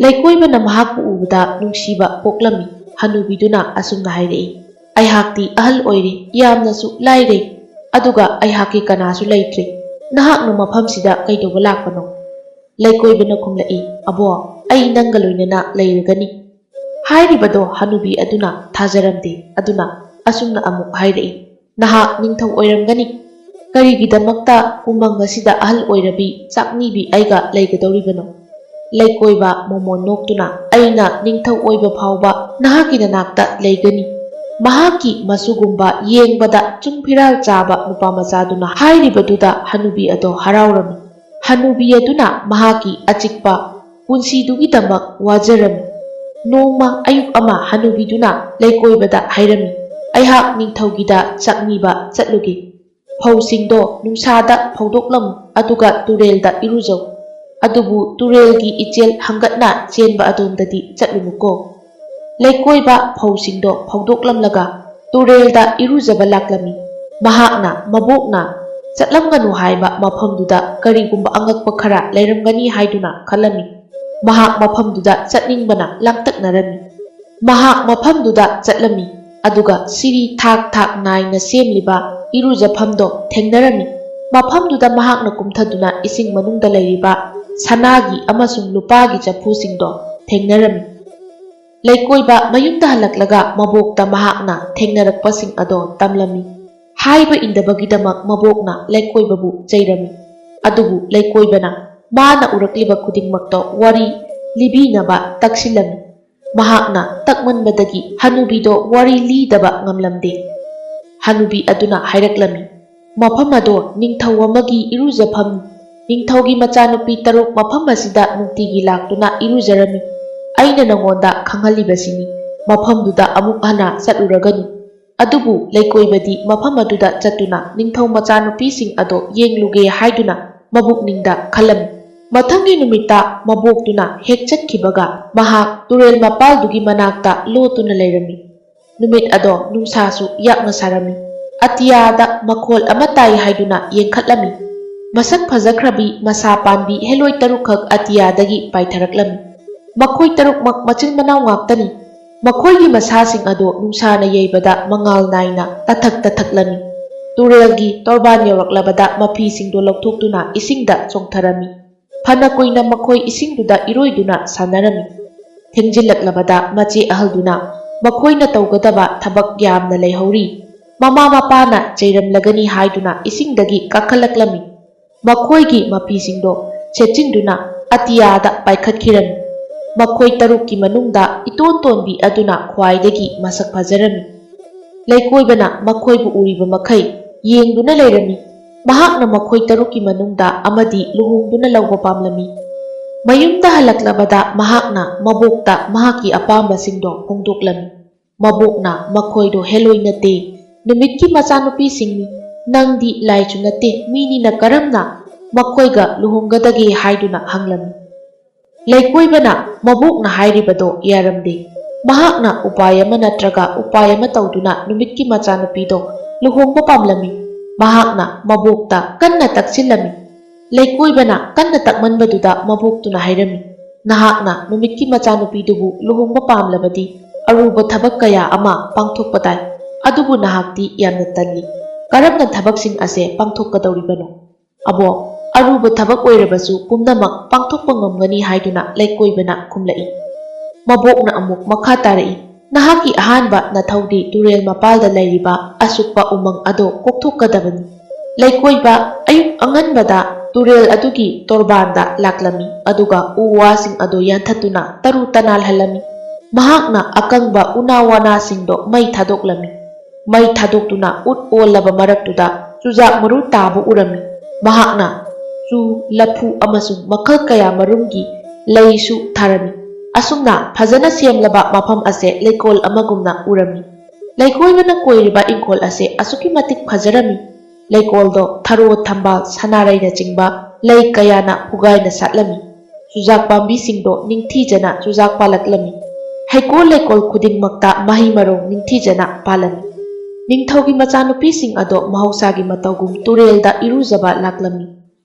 ꯂꯩꯀꯣꯏꯕꯅ ꯃꯍꯥꯛꯄꯨ ꯎꯕꯗ ꯅꯨꯡꯁꯤꯕ ꯄꯣꯛꯂꯝꯃꯤ꯫ ꯍꯅꯨꯕꯤꯗꯨꯅ ꯑꯁꯨꯝꯅ ꯍꯥꯏꯔꯛꯏ, "ꯑꯩꯍꯥꯛꯇꯤ ꯑꯍꯜ ꯑꯣꯏꯔꯦ, ꯌꯥꯝꯅꯁꯨ ꯂꯥꯏꯔꯦ, ꯑꯗꯨꯒ ꯑꯩꯍꯥꯛꯀꯤ ꯀꯅꯥꯁꯨ ꯂꯩꯇ꯭ꯔꯦ꯫ ꯅꯍꯥꯛꯅ ꯃꯐꯝꯁꯤꯗ ꯀꯩꯗꯧꯕ ꯂꯥꯛꯄꯅꯣ?" ꯂꯩꯀꯣꯏꯕꯅ ꯈꯨꯝꯂꯛꯏ, "ꯑꯕꯣ, ꯑꯩ ꯅꯪꯒ ꯂꯣꯏꯅꯅ ꯂꯩꯔꯒꯅꯤ꯫" ꯍꯥꯏꯔꯤꯕꯗꯣ ꯍꯅꯨꯕꯤ ꯑꯗꯨꯅ ꯊꯥꯖꯔꯝꯗꯦ꯫ ꯑꯗꯨꯅ ꯑꯁꯨꯝꯅ ꯑꯃꯨꯛ ꯍꯥꯏꯔꯛꯏ, "ꯅꯍꯥꯛ ꯅꯤꯡꯊꯧ ꯑꯣꯏꯔꯝꯒꯅꯤ꯫ ꯀꯔꯤꯒꯤꯗꯃꯛꯇ ꯎꯃꯪ ꯑꯁꯤꯗ ꯑꯍꯜ ꯑꯣꯏꯔꯕꯤ ꯆꯥꯛꯅꯤꯕꯤ ꯑꯩꯒ ꯂꯩꯒꯗꯧꯔꯤꯕꯅꯣ?" ꯂꯩꯀꯣꯏꯕ ꯃꯣꯃꯣꯟ ꯅꯣꯛꯇꯨꯅ, "ꯑꯩꯅ ꯅꯤꯡꯊꯧ ꯑꯣꯏꯕ ꯐꯥꯎꯕ ꯅꯍꯥꯛꯀꯤ ꯅꯅꯥꯛꯇ ꯂꯩꯒꯅꯤ꯫" ꯃꯍꯥꯛꯀꯤ ꯃꯆꯨꯒꯨꯝꯕ ꯌꯦꯡꯕꯗ ꯆꯨꯡ ꯐꯤꯔꯥꯜ ꯆꯥꯕ ꯅꯨꯄꯥ ꯃꯆꯥꯗꯨꯅ ꯍꯥꯏꯔꯤꯕꯗꯨꯗ ꯍꯅꯨꯕꯤ ꯑꯗꯣ ꯍꯔꯥꯎꯔꯝꯃꯤ꯫ ꯍꯅꯨꯕꯤ ꯑꯗꯨꯅ ꯃꯍꯥꯛꯀꯤ ꯑꯆꯤꯛꯄ ꯄꯨꯟꯁꯤꯗꯨꯒꯤꯗꯃꯛ ꯋꯥꯖꯔꯝꯃꯤ꯫ ꯅꯣꯡꯃ ꯑꯌꯨꯛ ꯑꯃ ꯍꯅꯨꯕꯤꯗꯨꯅ ꯂꯩꯀꯣꯏꯕꯗ ꯍꯥꯏꯔꯝꯃꯤ, "ꯑꯩꯍꯥꯛ ꯅꯤꯡꯊꯧꯒꯤꯗ ꯆꯥꯛꯅꯤꯕ ꯆꯠꯂꯨꯒꯦ꯫ ꯐꯧꯁꯤꯡꯗꯣ ꯅꯨꯡꯁꯥꯗ ꯐꯧꯗꯣꯛꯂꯝꯃꯨ, ꯑꯗꯨꯒ ꯇꯨꯔꯦꯜꯗ ꯏꯔꯨꯖꯧ꯫ ꯑꯗꯨꯕꯨ ꯇꯨꯔꯦꯜꯒꯤ ꯏꯆꯦꯜ ꯍꯪꯒꯠꯅ ꯆꯦꯟꯕ ꯑꯗꯣꯝꯗꯗꯤ ꯆꯠꯂꯨꯅꯨꯀꯣ꯫" ꯂꯩꯀꯣꯏꯕ ꯐꯧꯁꯤꯡꯗꯣ ꯐꯧꯗꯣꯛꯂꯝꯂꯒ ꯇꯨꯔꯦꯜꯗ ꯏꯔꯨꯖꯕ ꯂꯥꯛꯂꯝꯃꯤ꯫ ꯃꯍꯥꯛꯅ ꯃꯕꯣꯛꯅ ꯆꯠꯂꯝꯒꯅꯨ ꯍꯥꯏꯕ ꯃꯐꯝꯗꯨꯗ ꯀꯔꯤꯒꯨꯝꯕ ꯑꯉꯛꯄ ꯈꯔ ꯂꯩꯔꯝꯒꯅꯤ ꯍꯥꯏꯗꯨꯅ ꯈꯜꯂꯝꯃꯤ꯫ ꯃꯍꯥꯛ ꯃꯐꯝꯗꯨꯗ ꯆꯠꯅꯤꯡꯕꯅ ꯂꯥꯡꯇꯛꯅꯔꯝꯃꯤ꯫ ꯃꯍꯥꯛ ꯃꯐꯝꯗꯨꯗ ꯆꯠꯂꯝꯃꯤ, ꯑꯗꯨꯒ ꯁꯤꯔꯤ ꯊꯥꯛ ꯊꯥꯛ ꯅꯥꯏꯅ ꯁꯦꯝꯂꯤꯕ ꯏꯔꯨꯖꯐꯝꯗꯣ ꯊꯦꯡꯅꯔꯝꯃꯤ꯫ ꯃꯐꯝꯗꯨꯗ ꯃꯍꯥꯛꯅ ꯀꯨꯝꯊꯗꯨꯅ ꯏꯁꯤꯡ ꯃꯅꯨꯡꯗ ꯂꯩꯔꯤꯕ ꯁꯅꯥꯒꯤ ꯑꯃꯁꯨꯡ ꯂꯨꯄꯥꯒꯤ ꯆꯐꯨꯁꯤꯡꯗꯣ ꯊꯦꯡꯅꯔꯝꯃꯤ꯫ ꯂꯩꯀꯣꯏꯕ ꯃꯌꯨꯝꯗ ꯍꯜꯂꯛꯂꯒ ꯃꯕꯣꯛꯇ ꯃꯍꯥꯛꯅ ꯊꯦꯡꯅꯔꯛꯄꯁꯤꯡ ꯑꯗꯣ ꯇꯝꯂꯝꯃꯤ꯫ ꯍꯥꯏꯕ ꯏꯟꯗꯕꯒꯤꯗꯃꯛ ꯃꯕꯣꯛꯅ ꯂꯩꯀꯣꯏꯕꯕꯨ ꯆꯩꯔꯝꯃꯤ꯫ ꯑꯗꯨꯕꯨ ꯂꯩꯀꯣꯏꯕꯅ ꯃꯥꯅ ꯎꯔꯛꯂꯤꯕ ꯈꯨꯗꯤꯡꯃꯛꯇꯣ ꯋꯥꯔꯤ ꯂꯤꯕꯤꯅꯕ ꯇꯛꯁꯤꯜꯂꯝꯃꯤ꯫ ꯃꯍꯥꯛꯅ ꯇꯛꯃꯟꯕꯗꯒꯤ ꯍꯅꯨꯕꯤꯗꯣ ꯋꯥꯔꯤ ꯂꯤꯗꯕ ꯉꯝꯂꯝꯗꯦ꯫ ꯍꯅꯨꯕꯤ ꯑꯗꯨꯅ ꯍꯥꯏꯔꯛꯂꯝꯃꯤ, "ꯃꯐꯝ ꯑꯗꯣ ꯅꯤꯡꯊꯧ ꯑꯃꯒꯤ ꯏꯔꯨꯖꯐꯝ ꯅꯤꯡꯊꯧꯒꯤ ꯃꯆꯥꯅꯨꯄꯤ ꯇꯔꯨꯛ ꯃꯐꯝ ꯑꯁꯤꯗ ꯅꯨꯡꯇꯤꯒꯤ ꯂꯥꯛꯇꯨꯅ ꯏꯔꯨꯖꯔꯝꯃꯤ꯫ ꯑꯩꯅ ꯅꯉꯣꯟꯗ ꯈꯪꯍꯜꯂꯤꯕꯁꯤꯅꯤ, ꯃꯐꯝꯗꯨꯗ ꯑꯃꯨꯛ ꯍꯟꯅ ꯆꯠꯂꯨꯔꯒꯅꯨ꯫ ꯑꯗꯨꯕꯨ ꯂꯩꯀꯣꯏꯕꯗꯤ ꯃꯐꯝ ꯑꯗꯨꯗ ꯆꯠꯇꯨꯅ ꯅꯤꯡꯊꯧ ꯃꯆꯥꯅꯨꯄꯤꯁꯤꯡ ꯑꯗꯣ ꯌꯦꯡꯂꯨꯒꯦ ꯍꯥꯏꯗꯨꯅ ꯃꯕꯨꯛꯅꯤꯡꯗ ꯈꯜꯂꯝꯃꯤ꯫ ꯃꯊꯪꯒꯤ ꯅꯨꯃꯤꯠꯇ ꯃꯕꯣꯛꯇꯨꯅ ꯍꯦꯛ ꯆꯠꯈꯤꯕꯒ ꯃꯍꯥꯛ ꯇꯨꯔꯦꯜ ꯃꯄꯥꯜꯗꯨꯒꯤ ꯃꯅꯥꯛꯇ ꯂꯣꯠꯇꯨꯅ ꯂꯩꯔꯝꯃꯤ꯫ ꯅꯨꯃꯤꯠ ꯑꯗꯣ ꯅꯨꯡꯁꯥꯁꯨ ꯌꯥꯛꯅ ꯁꯥꯔꯝꯃꯤ꯫ ꯑꯇꯤꯌꯥꯗ ꯃꯈꯣꯜ ꯑꯃ ꯇꯥꯏ ꯍꯥꯏꯗꯨꯅ ꯌꯦꯡꯈꯠꯂꯝꯃꯤ꯫ ꯃꯁꯛ ꯐꯖꯈ꯭ꯔꯕꯤ ꯃꯁꯥ ꯄꯥꯟꯕꯤ ꯍꯦꯂꯣꯏ ꯇꯔꯨꯛꯈꯛ ꯑꯇꯤꯌꯥꯗꯒꯤ ꯄꯥꯏꯊꯔꯛꯂꯝꯃꯤ꯫ ꯃꯈꯣꯏ ꯇꯔꯨꯛꯃꯛ ꯃꯆꯤꯟ ꯃꯅꯥꯎ ꯉꯥꯛꯇꯅꯤ꯫ ꯃꯈꯣꯏꯒꯤ ꯃꯁꯥꯁꯤꯡ ꯑꯗꯣ ꯅꯨꯡꯁꯥꯅ ꯌꯩꯕꯗ ꯃꯉꯥꯜ ꯅꯥꯏꯅ ꯇꯊꯛ ꯇꯊꯛꯂꯝꯃꯤ꯫ ꯇꯨꯔꯦꯜꯒꯤ ꯇꯣꯔꯕꯥꯟ ꯌꯧꯔꯛꯂꯕꯗ ꯃꯐꯤꯁꯤꯡꯗꯣ ꯂꯧꯊꯣꯛꯇꯨꯅ ꯏꯁꯤꯡꯗ ꯆꯣꯡꯊꯔꯝꯃꯤ꯫ ꯐꯅ ꯀꯨꯏꯅ ꯃꯈꯣꯏ ꯏꯁꯤꯡꯗꯨꯗ ꯏꯔꯣꯏꯗꯨꯅ ꯁꯥꯟꯅꯔꯝꯃꯤ꯫ ꯊꯦꯡꯖꯤꯜꯂꯛꯂꯕꯗ ꯃꯆꯦ ꯑꯍꯜꯗꯨꯅ ꯃꯈꯣꯏꯅ ꯇꯧꯒꯗꯕ ꯊꯕꯛ ꯌꯥꯝꯅ ꯂꯩꯍꯧꯔꯤ, ꯃꯃꯥ ꯃꯄꯥꯅ ꯆꯩꯔꯝꯂꯒꯅꯤ ꯍꯥꯏꯗꯨꯅ ꯏꯁꯤꯡꯗꯒꯤ ꯀꯥꯈꯠꯂꯛꯂꯝꯃꯤ꯫ ꯃꯈꯣꯏꯒꯤ ꯃꯐꯤꯁꯤꯡꯗꯣ ꯁꯦꯠꯆꯤꯟꯗꯨꯅ ꯑꯇꯤꯌꯥꯗ ꯄꯥꯏꯈꯠꯈꯤꯔꯝꯃꯤ꯫ ꯃꯈꯣꯏ ꯇꯔꯨꯛꯀꯤ ꯃꯅꯨꯡꯗ ꯏꯇꯣꯟ ꯇꯣꯟꯕꯤ ꯑꯗꯨꯅ ꯈ꯭ꯋꯥꯏꯗꯒꯤ ꯃꯁꯛ ꯐꯖꯔꯝꯃꯤ꯫ ꯂꯩꯀꯣꯏꯕꯅ ꯃꯈꯣꯏꯕꯨ ꯎꯔꯤꯕ ꯃꯈꯩ ꯌꯦꯡꯗꯨꯅ ꯂꯩꯔꯝꯃꯤ꯫ ꯃꯍꯥꯛꯅ ꯃꯈꯣꯏ ꯇꯔꯨꯛꯀꯤ ꯃꯅꯨꯡꯗ ꯑꯃꯗꯤ ꯂꯨꯍꯣꯡꯗꯨꯅ ꯂꯧꯕ ꯄꯥꯝꯂꯝꯃꯤ꯫ ꯃꯌꯨꯝꯗ ꯍꯜꯂꯛꯂꯕꯗ ꯃꯍꯥꯛꯅ ꯃꯕꯣꯛꯇ ꯃꯍꯥꯛꯀꯤ ꯑꯄꯥꯝꯕꯁꯤꯡꯗꯣ ꯐꯣꯡꯗꯣꯛꯂꯝꯃꯤ꯫ ꯃꯕꯣꯛꯅ ꯃꯈꯣꯏꯗꯣ ꯍꯦꯂꯣꯏ ꯅꯠꯇꯦ, ꯅꯨꯃꯤꯠꯀꯤ ꯃꯆꯥꯅꯨꯄꯤꯁꯤꯡꯅꯤ, ꯅꯪꯗꯤ ꯂꯥꯏꯁꯨ ꯅꯠꯇꯦ, ꯃꯤꯅꯤꯅ ꯀꯔꯝꯅ ꯃꯈꯣꯏꯒ ꯂꯨꯍꯣꯡꯒꯗꯒꯦ ꯍꯥꯏꯗꯨꯅ ꯍꯪꯂꯝꯃꯤ꯫ ꯂꯩꯀꯣꯏꯕꯅ ꯃꯕꯣꯛꯅ ꯍꯥꯏꯔꯤꯕꯗꯣ ꯌꯥꯔꯝꯗꯦ꯫ ꯃꯍꯥꯛꯅ ꯎꯄꯥꯏ ꯑꯃ ꯅꯠꯇ꯭ꯔꯒ ꯎꯄꯥꯏ ꯑꯃ ꯇꯧꯗꯨꯅ ꯅꯨꯃꯤꯠꯀꯤ ꯃꯆꯥꯅꯨꯄꯤꯗꯣ ꯂꯨꯍꯣꯡꯕ ꯄꯥꯝꯂꯝꯃꯤ꯫ ꯃꯍꯥꯛꯅ ꯃꯕꯣꯛꯇ ꯀꯟꯅ ꯇꯛꯁꯤꯜꯂꯝꯃꯤ꯫ ꯂꯩꯀꯣꯏꯕꯅ ꯀꯟꯅ ꯇꯛꯃꯟꯕꯗꯨꯗ ꯃꯕꯣꯛꯇꯨꯅ ꯍꯥꯏꯔꯝꯃꯤ, "ꯅꯍꯥꯛꯅ ꯅꯨꯃꯤꯠꯀꯤ ꯃꯆꯥꯅꯨꯄꯤꯗꯨꯕꯨ ꯂꯨꯍꯣꯡꯕ ꯄꯥꯝꯂꯕꯗꯤ ꯑꯔꯨꯕ ꯊꯕꯛ ꯀꯌꯥ ꯑꯃ ꯄꯥꯡꯊꯣꯛꯄ ꯇꯥꯏ꯫ ꯑꯗꯨꯕꯨ ꯅꯍꯥꯛꯇꯤ ꯌꯥꯝꯅ ꯇꯜꯂꯤ꯫ ꯀꯔꯝꯅ ꯊꯕꯛꯁꯤꯡ ꯑꯁꯦ ꯄꯥꯡꯊꯣꯛꯀꯗꯧꯔꯤꯕꯅꯣ?" "ꯑꯕꯣꯛ, ꯑꯔꯨꯕ ꯊꯕꯛ ꯑꯣꯏꯔꯕꯁꯨ ꯄꯨꯝꯅꯃꯛ ꯄꯥꯡꯊꯣꯛꯄ ꯉꯝꯒꯅꯤ" ꯍꯥꯏꯗꯨꯅ ꯂꯩꯀꯣꯏꯕꯅ ꯈꯨꯝꯂꯛꯏ꯫ ꯃꯕꯣꯛꯅ ꯑꯃꯨꯛ ꯃꯈꯥ ꯇꯥꯔꯛꯏ, "ꯅꯍꯥꯛꯀꯤ ꯑꯍꯥꯟꯕ ꯅꯊꯧꯗꯤ ꯇꯨꯔꯦꯜ ꯃꯄꯥꯜꯗ ꯂꯩꯔꯤꯕ ꯑꯁꯨꯛꯄ ꯎꯃꯪ ꯑꯗꯣ ꯀꯣꯛꯊꯣꯛꯀꯗꯕꯅꯤ꯫" ꯂꯩꯀꯣꯏꯕ ꯑꯌꯨꯛ ꯑꯉꯟꯕꯗ ꯇꯨꯔꯦꯜ ꯑꯗꯨꯒꯤ ꯇꯣꯔꯕꯥꯟꯗ ꯂꯥꯛꯂꯝꯃꯤ, ꯑꯗꯨꯒ ꯎ ꯋꯥꯁꯤꯡ ꯑꯗꯨ ꯌꯥꯟꯊꯠꯇꯨꯅ ꯇꯔꯨ ꯇꯅꯥꯜꯍꯜꯂꯝꯃꯤ꯫ ꯃꯍꯥꯛꯅ ꯑꯀꯪꯕ ꯎꯅꯥ ꯋꯥꯅꯥꯁꯤꯡꯗꯣ ꯃꯩ ꯊꯥꯗꯣꯛꯂꯝꯃꯤ꯫ ꯃꯩ ꯊꯥꯗꯣꯛꯇꯨꯅ ꯎꯠ ꯑꯣꯜꯂꯕ ꯃꯔꯛꯇꯨꯗ ꯆꯨꯖꯥꯛ ꯃꯔꯨ ꯇꯥꯕ ꯎꯔꯝꯃꯤ꯫ ꯃꯍꯥꯛꯅ ꯆꯨ, ꯂꯐꯨ ꯑꯃꯁꯨꯡ ꯃꯈꯜ ꯀꯌꯥ ꯃꯔꯨꯝꯒꯤ ꯂꯩꯁꯨ ꯊꯥꯔꯝꯃꯤ꯫ ꯑꯁꯨꯝꯅ ꯐꯖꯅ ꯁꯦꯝꯂꯕ ꯃꯐꯝ ꯑꯁꯦ ꯂꯩꯀꯣꯜ ꯑꯃꯒꯨꯝꯅ ꯎꯔꯝꯃꯤ꯫ ꯂꯩꯀꯣꯏꯕꯅ ꯀꯣꯏꯔꯤꯕ ꯏꯪꯈꯣꯜ ꯑꯁꯦ ꯑꯁꯨꯛꯀꯤ ꯃꯇꯤꯛ ꯐꯖꯔꯝꯃꯤ꯫ ꯂꯩꯀꯣꯜꯗꯣ ꯊꯔꯣ, ꯊꯝꯕꯥꯜ, ꯁꯅꯥꯔꯩꯅꯆꯤꯡꯕ ꯂꯩ ꯀꯌꯥꯅ ꯄꯨꯒꯥꯏꯅ ꯁꯥꯠꯂꯝꯃꯤ꯫ ꯆꯨꯖꯥꯛ ꯄꯥꯝꯕꯤꯁꯤꯡꯗꯣ ꯅꯤꯡꯊꯤꯖꯅ ꯆꯨꯖꯥꯛ ꯄꯥꯜꯂꯛꯂꯝꯃꯤ꯫ ꯍꯩꯀꯣꯜ ꯂꯩꯀꯣꯜ ꯈꯨꯗꯤꯡꯃꯛꯇ ꯃꯍꯩ ꯃꯔꯣꯡ ꯅꯤꯡꯊꯤꯖꯅ ꯄꯥꯜꯂꯝꯃꯤ꯫ ꯅꯤꯡꯊꯧꯒꯤ ꯃꯆꯥꯅꯨꯄꯤꯁꯤꯡ ꯑꯗꯣ ꯃꯍꯧꯁꯥꯒꯤ ꯃꯇꯧꯒꯨꯝ ꯇꯨꯔꯦꯜꯗ ꯏꯔꯨꯖꯕ ꯂꯥꯛꯂꯝꯃꯤ꯫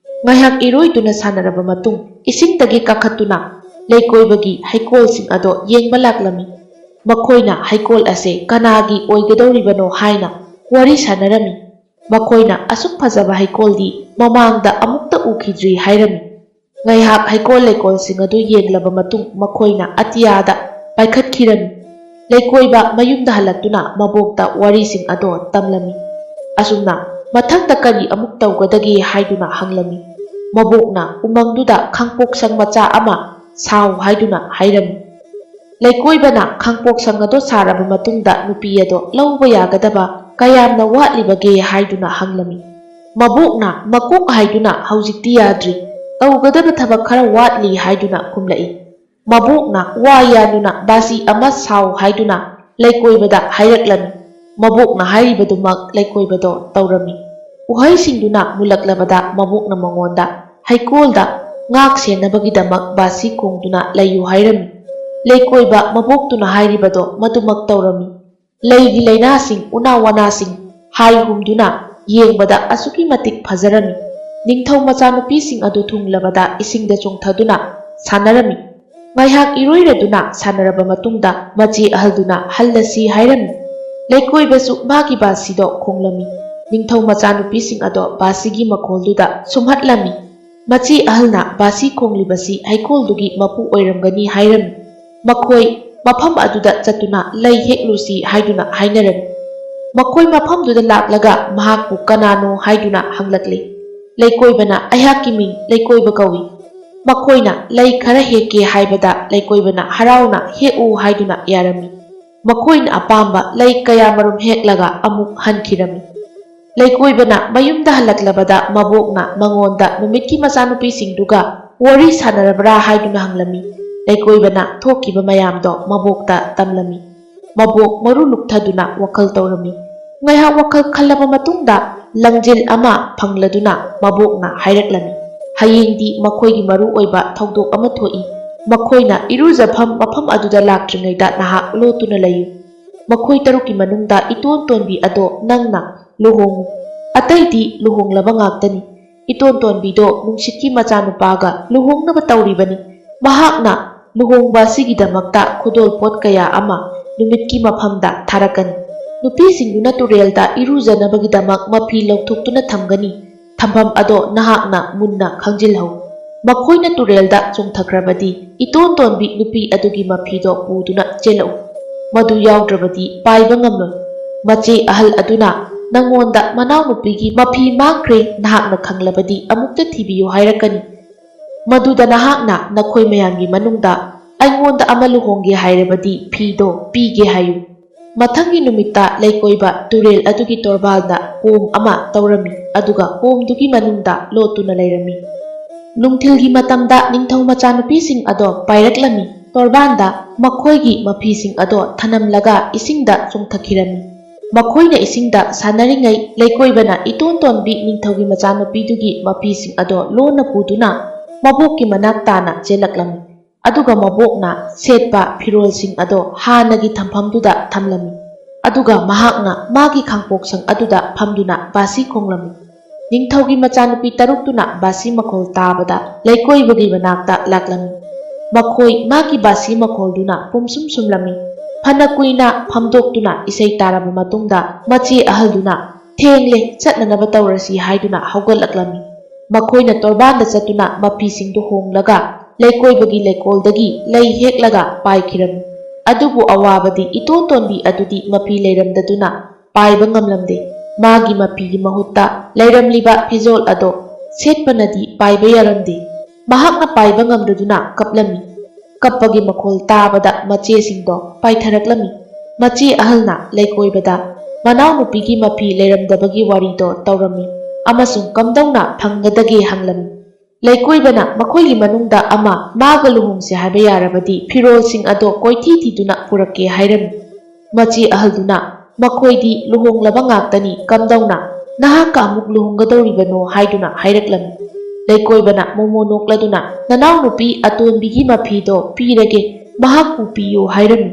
ꯉꯥꯏꯍꯥꯛ ꯏꯔꯣꯏꯗꯨꯅ ꯁꯥꯟꯅꯔꯕ ꯃꯇꯨꯡ, ꯏꯁꯤꯡꯗꯒꯤ ꯀꯥꯈꯠꯇꯨꯅ ꯂꯩꯀꯣꯏꯕꯒꯤ ꯍꯩꯀꯣꯜꯁꯤꯡ ꯑꯗꯣ ꯌꯦꯡꯕ ꯂꯥꯛꯂꯝꯃꯤ꯫ ꯃꯈꯣꯏꯅ ꯍꯩꯀꯣꯜ ꯑꯁꯦ ꯀꯅꯥꯒꯤ ꯑꯣꯏꯒꯗꯧꯔꯤꯕꯅꯣ ꯍꯥꯏꯅ ꯋꯥꯔꯤ ꯁꯥꯟꯅꯔꯝꯃꯤ꯫ ꯃꯈꯣꯏꯅ ꯑꯁꯨꯛ ꯐꯖꯕ ꯍꯩꯀꯣꯜꯗꯤ ꯃꯃꯥꯡꯗ ꯑꯃꯨꯛꯇ ꯎꯈꯤꯗ꯭ꯔꯤ ꯍꯥꯏꯔꯝꯃꯤ꯫ ꯉꯥꯏꯍꯥꯛ ꯍꯩꯀꯣꯜ ꯂꯩꯀꯣꯜꯁꯤꯡ ꯑꯗꯨ ꯌꯦꯡꯂꯕ ꯃꯇꯨꯡ, ꯃꯈꯣꯏꯅ ꯑꯇꯤꯌꯥꯗ ꯄꯥꯏꯈꯠꯈꯤꯔꯝꯃꯤ꯫ ꯂꯩꯀꯣꯏꯕ ꯃꯌꯨꯝꯗ ꯍꯜꯂꯛꯇꯨꯅ ꯃꯕꯣꯛꯇ ꯋꯥꯔꯤꯁꯤꯡ ꯑꯗꯣ ꯇꯝꯂꯝꯃꯤ꯫ ꯑꯁꯨꯝꯅ ꯃꯊꯪꯗ ꯀꯔꯤ ꯑꯃꯨꯛ ꯇꯧꯒꯗꯒꯦ ꯍꯥꯏꯗꯨꯅ ꯍꯪꯂꯝꯃꯤ꯫ ꯃꯕꯣꯛꯅ ꯎꯃꯪꯗꯨꯗ ꯈꯥꯡꯄꯣꯛꯁꯪ ꯃꯆꯥ ꯑꯃ ꯁꯥꯎ ꯍꯥꯏꯗꯨꯅ ꯍꯥꯏꯔꯝꯃꯤ꯫ ꯂꯩꯀꯣꯏꯕꯅ ꯈꯥꯡꯄꯣꯛꯁꯪ ꯑꯗꯣ ꯁꯥꯔꯕ ꯃꯇꯨꯡꯗ ꯅꯨꯄꯤ ꯑꯗꯣ ꯂꯧꯕ ꯌꯥꯒꯗꯕ ꯀꯌꯥꯝꯅ ꯋꯥꯠꯂꯤꯕꯒꯦ ꯍꯥꯏꯗꯨꯅ ꯍꯪꯂꯝꯃꯤ꯫ ꯃꯕꯣꯛꯅ ꯃꯀꯣꯛ ꯍꯥꯏꯗꯨꯅ ꯍꯧꯖꯤꯛꯇꯤ ꯌꯥꯗ꯭ꯔꯤ, ꯇꯧꯒꯗꯕ ꯊꯕꯛ ꯈꯔ ꯋꯥꯠꯂꯤ ꯍꯥꯏꯗꯨꯅ ꯈꯨꯝꯂꯛꯏ꯫ ꯃꯕꯣꯛꯅ ꯋꯥ ꯌꯥꯗꯨꯅ ꯕꯥꯁꯤ ꯑꯃ ꯁꯥꯎ ꯍꯥꯏꯗꯨꯅ ꯂꯩꯀꯣꯏꯕꯗ ꯍꯥꯏꯔꯛꯂꯝꯃꯤ꯫ ꯃꯕꯣꯛꯅ ꯍꯥꯏꯔꯤꯕꯗꯨꯃꯛ ꯂꯩꯀꯣꯏꯕꯗꯣ ꯇꯧꯔꯝꯃꯤ꯫ ꯎꯍꯩꯁꯤꯡꯗꯨꯅ ꯃꯨꯜꯂꯛꯂꯕꯗ ꯃꯕꯣꯛꯅ ꯃꯉꯣꯟꯗ ꯍꯩꯀꯣꯜꯗ ꯉꯥꯛ ꯁꯦꯟꯅꯕꯒꯤꯗꯃꯛ ꯕꯥꯁꯤ ꯈꯣꯡꯗꯨꯅ ꯂꯩꯌꯨ ꯍꯥꯏꯔꯝꯃꯤ꯫ ꯂꯩꯀꯣꯏꯕ ꯃꯕꯣꯛꯇꯨꯅ ꯍꯥꯏꯔꯤꯕꯗꯣ ꯃꯗꯨꯃꯛ ꯇꯧꯔꯝꯃꯤ꯫ ꯂꯩꯒꯤ ꯂꯩꯅꯥꯁꯤꯡ, ꯎꯅꯥ ꯋꯥꯅꯥꯁꯤꯡ ꯍꯥꯏ ꯍꯨꯝꯗꯨꯅ ꯌꯦꯡꯕꯗ ꯑꯁꯨꯛꯀꯤ ꯃꯇꯤꯛ ꯐꯖꯔꯝꯃꯤ꯫ ꯅꯤꯡꯊꯧ ꯃꯆꯥꯅꯨꯄꯤꯁꯤꯡ ꯑꯗꯨ ꯊꯨꯡꯂꯕꯗ ꯏꯁꯤꯡꯗ ꯆꯣꯡꯊꯗꯨꯅ ꯁꯥꯟꯅꯔꯝꯃꯤ꯫ ꯉꯥꯏꯍꯥꯛ ꯏꯔꯣꯏꯔꯗꯨꯅ ꯁꯥꯟꯅꯔꯕ ꯃꯇꯨꯡꯗ ꯃꯆꯦ ꯑꯍꯜꯗꯨꯅ ꯍꯜꯂꯁꯤ ꯍꯥꯏꯔꯝꯃꯤ꯫ ꯂꯩꯀꯣꯏꯕꯁꯨ ꯃꯥꯒꯤ ꯕꯥꯁꯤꯗꯣ ꯈꯣꯡꯂꯝꯃꯤ꯫ ꯅꯤꯡꯊꯧ ꯃꯆꯥꯅꯨꯄꯤꯁꯤꯡ ꯑꯗꯣ ꯕꯥꯁꯤꯒꯤ ꯃꯈꯣꯜꯗꯨꯗ ꯁꯨꯝꯍꯠꯂꯝꯃꯤ꯫ ꯃꯆꯦ ꯑꯍꯜꯅ ꯕꯥꯁꯤ ꯈꯣꯡꯂꯤꯕꯁꯤ ꯍꯩꯀꯣꯜꯗꯨꯒꯤ ꯃꯄꯨ ꯑꯣꯏꯔꯝꯒꯅꯤ ꯍꯥꯏꯔꯝꯃꯤ꯫ ꯃꯈꯣꯏ ꯃꯐꯝ ꯑꯗꯨꯗ ꯆꯠꯇꯨꯅ ꯂꯩ ꯍꯦꯛꯂꯨꯁꯤ ꯍꯥꯏꯗꯨꯅ ꯍꯥꯏꯅꯔꯝꯃꯤ꯫ ꯃꯈꯣꯏ ꯃꯐꯝꯗꯨꯗ ꯂꯥꯛꯂꯒ ꯃꯍꯥꯛꯄꯨ ꯀꯅꯥꯅꯣ ꯍꯥꯏꯗꯨꯅ ꯍꯪꯂꯛꯂꯤ꯫ ꯂꯩꯀꯣꯏꯕꯅ, "ꯑꯩꯍꯥꯛꯀꯤ ꯃꯤꯡ ꯂꯩꯀꯣꯏꯕ ꯀꯧꯏ꯫" ꯃꯈꯣꯏꯅ ꯂꯩ ꯈꯔ ꯍꯦꯛꯀꯦ ꯍꯥꯏꯕꯗ ꯂꯩꯀꯣꯏꯕꯅ ꯍꯔꯥꯎꯅ "ꯍꯦꯛꯎ" ꯍꯥꯏꯗꯨꯅ ꯌꯥꯔꯝꯃꯤ꯫ ꯃꯈꯣꯏꯅ ꯑꯄꯥꯝꯕ ꯂꯩ ꯀꯌꯥꯃꯔꯨꯝ ꯍꯦꯛꯂꯒ ꯑꯃꯨꯛ ꯍꯟꯈꯤꯔꯝꯃꯤ꯫ ꯂꯩꯀꯣꯏꯕꯅ ꯃꯌꯨꯝꯗ ꯍꯜꯂꯛꯂꯕꯗ ꯃꯕꯣꯛꯅ ꯃꯉꯣꯟꯗ ꯅꯨꯃꯤꯠꯀꯤ ꯃꯆꯥꯅꯨꯄꯤꯁꯤꯡꯗꯨꯒ ꯋꯥꯔꯤ ꯁꯥꯟꯅꯔꯕ꯭ꯔꯥ ꯍꯥꯏꯗꯨꯅ ꯍꯪꯂꯝꯃꯤ꯫ ꯂꯩꯀꯣꯏꯕꯅ ꯊꯣꯛꯈꯤꯕ ꯃꯌꯥꯝꯗꯣ ꯃꯕꯣꯛꯇ ꯇꯝꯂꯝꯃꯤ꯫ ꯃꯕꯣꯛ ꯃꯔꯨ ꯂꯨꯞꯊꯗꯨꯅ ꯋꯥꯈꯜ ꯇꯧꯔꯝꯃꯤ꯫ ꯉꯥꯏꯍꯥꯛ ꯋꯥꯈꯜ ꯈꯜꯂꯕ ꯃꯇꯨꯡꯗ ꯂꯪꯖꯤꯜ ꯑꯃ ꯐꯪꯂꯗꯨꯅ ꯃꯕꯣꯛꯅ ꯍꯥꯏꯔꯛꯂꯝꯃꯤ, "ꯍꯌꯦꯡꯗꯤ ꯃꯈꯣꯏꯒꯤ ꯃꯔꯨ ꯑꯣꯏꯕ ꯊꯧꯗꯣꯛ ꯑꯃ ꯊꯣꯛꯏ꯫ ꯃꯈꯣꯏꯅ ꯏꯔꯨꯖꯐꯝ ꯃꯐꯝ ꯑꯗꯨꯗ ꯂꯥꯛꯇ꯭ꯔꯤꯉꯩꯗ ꯅꯍꯥꯛ ꯂꯣꯠꯇꯨꯅ ꯂꯩꯌꯨ꯫ ꯃꯈꯣꯏ ꯇꯔꯨꯛꯀꯤ ꯃꯅꯨꯡꯗ ꯏꯇꯣꯟ ꯇꯣꯟꯕꯤ ꯑꯗꯣ ꯅꯪꯅ ꯂꯨꯍꯣꯡꯉꯨ꯫ ꯑꯇꯩꯗꯤ ꯂꯨꯍꯣꯡꯂꯕ ꯉꯥꯛꯇꯅꯤ꯫ ꯏꯇꯣꯟ ꯇꯣꯟꯕꯤꯗꯣ ꯅꯨꯡꯁꯤꯠꯀꯤ ꯃꯆꯥꯅꯨꯄꯥꯒ ꯂꯨꯍꯣꯡꯅꯕ ꯇꯧꯔꯤꯕꯅꯤ꯫ ꯃꯍꯥꯛꯅ ꯂꯨꯍꯣꯡꯕ ꯑꯁꯤꯒꯤꯗꯃꯛꯇ ꯈꯨꯗꯣꯜꯄꯣꯠ ꯀꯌꯥ ꯑꯃ ꯅꯨꯃꯤꯠꯀꯤ ꯃꯐꯝꯗ ꯊꯥꯔꯛꯀꯅꯤ꯫ ꯅꯨꯄꯤꯁꯤꯡꯗꯨꯅ ꯇꯨꯔꯦꯜꯗ ꯏꯔꯨꯖꯅꯕꯒꯤꯗꯃꯛ ꯃꯐꯤ ꯂꯧꯊꯣꯛꯇꯨꯅ ꯊꯝꯒꯅꯤ꯫ ꯊꯝꯐꯝ ꯑꯗꯣ ꯅꯍꯥꯛꯅ ꯃꯨꯟꯅ ꯈꯪꯖꯤꯜꯍꯧ꯫ ꯃꯈꯣꯏꯅ ꯇꯨꯔꯦꯜꯗ ꯆꯣꯡꯊꯈ꯭ꯔꯕꯗꯤ ꯏꯇꯣꯟ ꯇꯣꯟꯕꯤ ꯅꯨꯄꯤ ꯑꯗꯨꯒꯤ ꯃꯐꯤꯗꯣ ꯄꯨꯗꯨꯅ ꯆꯦꯜꯂꯛꯎ꯫ ꯃꯗꯨ ꯌꯥꯎꯗ꯭ꯔꯕꯗꯤ ꯄꯥꯏꯕ ꯉꯝꯂꯣꯏ꯫ ꯃꯆꯦ ꯑꯍꯜ ꯑꯗꯨꯅ ꯅꯉꯣꯟꯗ ꯃꯅꯥꯎꯅꯨꯄꯤꯒꯤ ꯃꯐꯤ ꯃꯥꯡꯈ꯭ꯔꯦ, ꯅꯍꯥꯛꯅ ꯈꯪꯂꯕꯗꯤ ꯑꯃꯨꯛꯇ ꯊꯤꯕꯤꯌꯨ ꯍꯥꯏꯔꯛꯀꯅꯤ꯫ ꯃꯗꯨꯗ ꯅꯍꯥꯛꯅ ꯅꯈꯣꯏ ꯃꯌꯥꯝꯒꯤ ꯃꯅꯨꯡꯗ ꯑꯩꯉꯣꯟꯗ ꯑꯃ ꯂꯨꯍꯣꯡꯒꯦ ꯍꯥꯏꯔꯕꯗꯤ ꯐꯤꯗꯣ ꯄꯤꯒꯦ ꯍꯥꯏꯌꯨ꯫" ꯃꯊꯪꯒꯤ ꯅꯨꯃꯤꯠꯇ ꯂꯩꯀꯣꯏꯕ ꯇꯨꯔꯦꯜ ꯑꯗꯨꯒꯤ ꯇꯣꯔꯕꯥꯟꯗ ꯀꯣꯝ ꯑꯃ ꯇꯧꯔꯝꯃꯤ, ꯑꯗꯨꯒ ꯀꯣꯝꯗꯨꯒꯤ ꯃꯅꯨꯡꯗ ꯂꯣꯠꯇꯨꯅ ꯂꯩꯔꯝꯃꯤ꯫ ꯅꯨꯡꯊꯤꯜꯒꯤ ꯃꯇꯝꯗ ꯅꯤꯡꯊꯧ ꯃꯆꯥꯅꯨꯄꯤꯁꯤꯡ ꯑꯗꯣ ꯄꯥꯏꯔꯛꯂꯝꯃꯤ꯫ ꯇꯣꯔꯕꯥꯟꯗ ꯃꯈꯣꯏꯒꯤ ꯃꯐꯤꯁꯤꯡ ꯑꯗꯣ ꯊꯅꯝꯂꯒ ꯏꯁꯤꯡꯗ ꯆꯣꯡꯊꯈꯤꯔꯝꯃꯤ꯫ ꯃꯈꯣꯏꯅ ꯏꯁꯤꯡꯗ ꯁꯥꯟꯅꯔꯤꯉꯩ ꯂꯩꯀꯣꯏꯕꯅ ꯏꯇꯣꯟ ꯇꯣꯟꯕꯤ ꯅꯤꯡꯊꯧꯒꯤ ꯃꯆꯥꯅꯨꯄꯤꯗꯨꯒꯤ ꯃꯐꯤꯁꯤꯡ ꯑꯗꯣ ꯂꯣꯟꯅ ꯄꯨꯗꯨꯅ ꯃꯕꯣꯛꯀꯤ ꯃꯅꯥꯛ ꯇꯥꯅ ꯆꯦꯜꯂꯛꯂꯝꯃꯤ꯫ ꯑꯗꯨꯒ ꯃꯕꯣꯛꯅ ꯁꯦꯠꯄ ꯐꯤꯔꯣꯜꯁꯤꯡ ꯑꯗꯣ ꯍꯥꯟꯅꯒꯤ ꯊꯝꯐꯝꯗꯨꯗ ꯊꯝꯂꯝꯃꯤ꯫ ꯑꯗꯨꯒ ꯃꯍꯥꯛꯅ ꯃꯥꯒꯤ ꯈꯥꯡꯄꯣꯛꯁꯪ ꯑꯗꯨꯗ ꯐꯝꯗꯨꯅ ꯕꯥꯁꯤ ꯈꯣꯡꯂꯝꯃꯤ꯫ ꯅꯤꯡꯊꯧꯒꯤ ꯃꯆꯥꯅꯨꯄꯤ ꯇꯔꯨꯛꯇꯨꯅ ꯕꯥꯁꯤ ꯃꯈꯣꯜ ꯇꯥꯕꯗ ꯂꯩꯀꯣꯏꯕꯒꯤ ꯃꯅꯥꯛꯇ ꯂꯥꯛꯂꯝꯃꯤ꯫ ꯃꯈꯣꯏ ꯃꯥꯒꯤ ꯕꯥꯁꯤ ꯃꯈꯣꯜꯗꯨꯅ ꯄꯨꯝꯁꯨꯝ ꯁꯨꯝꯂꯝꯃꯤ꯫ ꯐꯅ ꯀꯨꯏꯅ ꯐꯝꯗꯣꯛꯇꯨꯅ ꯏꯁꯩ ꯇꯥꯔꯕ ꯃꯇꯨꯡꯗ ꯃꯆꯦ ꯑꯍꯜꯗꯨꯅ, "ꯊꯦꯡꯂꯦ, ꯆꯠꯅꯅꯕ ꯇꯧꯔꯁꯤ" ꯍꯥꯏꯗꯨꯅ ꯍꯧꯒꯠꯂꯛꯂꯝꯃꯤ꯫ ꯃꯈꯣꯏꯅ ꯇꯣꯔꯕꯥꯟꯗ ꯆꯠꯇꯨꯅ ꯃꯐꯤꯁꯤꯡꯗꯨ ꯍꯣꯡꯂꯒ ꯂꯩꯀꯣꯏꯕꯒꯤ ꯂꯩꯀꯣꯜꯗꯒꯤ ꯂꯩ ꯍꯦꯛꯂꯒ ꯄꯥꯏꯈꯤꯔꯝꯃꯤ꯫ ꯑꯗꯨꯕꯨ ꯑꯋꯥꯕꯗꯤ ꯏꯇꯣꯟ ꯇꯣꯟꯕꯤ ꯑꯗꯨꯗꯤ ꯃꯐꯤ ꯂꯩꯔꯝꯗꯗꯨꯅ ꯄꯥꯏꯕ ꯉꯝꯂꯝꯗꯦ꯫ ꯃꯥꯒꯤ ꯃꯐꯤꯒꯤ ꯃꯍꯨꯠꯇ ꯂꯩꯔꯝꯂꯤꯕ ꯐꯤꯖꯣꯜ ꯑꯗꯣ ꯁꯦꯠꯄꯅꯗꯤ ꯄꯥꯏꯕ ꯌꯥꯔꯝꯗꯦ꯫ ꯃꯍꯥꯛꯅ ꯄꯥꯏꯕ ꯉꯝꯗꯗꯨꯅ ꯀꯞꯂꯝꯃꯤ꯫ ꯀꯞꯄꯒꯤ ꯃꯈꯣꯜ ꯇꯥꯕꯗ ꯃꯆꯦꯁꯤꯡꯗꯣ ꯄꯥꯏꯊꯔꯛꯂꯝꯃꯤ꯫ ꯃꯆꯦ ꯑꯍꯜꯅ ꯂꯩꯀꯣꯏꯕꯗ, ꯃꯅꯥꯎꯅꯨꯄꯤꯒꯤ ꯃꯐꯤ ꯂꯩꯔꯝꯗꯕꯒꯤ ꯋꯥꯔꯤꯗꯣ ꯇꯧꯔꯝꯃꯤ ꯑꯃꯁꯨꯡ ꯀꯝꯗꯧꯅ ꯐꯪꯒꯗꯒꯦ ꯍꯪꯂꯝꯃꯤ꯫ ꯂꯩꯀꯣꯏꯕꯅ ꯃꯈꯣꯏꯒꯤ ꯃꯅꯨꯡꯗ ꯑꯃ ꯃꯥꯒ ꯂꯨꯍꯣꯡꯁꯦ ꯍꯥꯏꯕ ꯌꯥꯔꯕꯗꯤ ꯐꯤꯔꯣꯜꯁꯤꯡ ꯑꯗꯣ ꯀꯣꯏꯊꯤ ꯊꯤꯗꯨꯅ ꯄꯨꯔꯛꯀꯦ ꯍꯥꯏꯔꯝꯃꯤ꯫ ꯃꯆꯦ ꯑꯍꯜꯗꯨꯅ ꯃꯈꯣꯏꯗꯤ ꯂꯨꯍꯣꯡꯂꯕ ꯉꯥꯛꯇꯅꯤ, ꯀꯝꯗꯧꯅ ꯅꯍꯥꯛꯀ ꯑꯃꯨꯛ ꯂꯨꯍꯣꯡꯒꯗꯧꯔꯤꯕꯅꯣ ꯍꯥꯏꯗꯨꯅ ꯍꯥꯏꯔꯛꯂꯝꯃꯤ꯫ ꯂꯩꯀꯣꯏꯕꯅ ꯃꯣꯃꯣ ꯅꯣꯛꯂꯗꯨꯅ ꯅꯅꯥꯎꯅꯨꯄꯤ ꯑꯇꯣꯟꯕꯤꯒꯤ ꯃꯐꯤꯗꯣ ꯄꯤꯔꯒꯦ, ꯃꯍꯥꯛꯄꯨ ꯄꯤꯌꯨ ꯍꯥꯏꯔꯝꯃꯤ꯫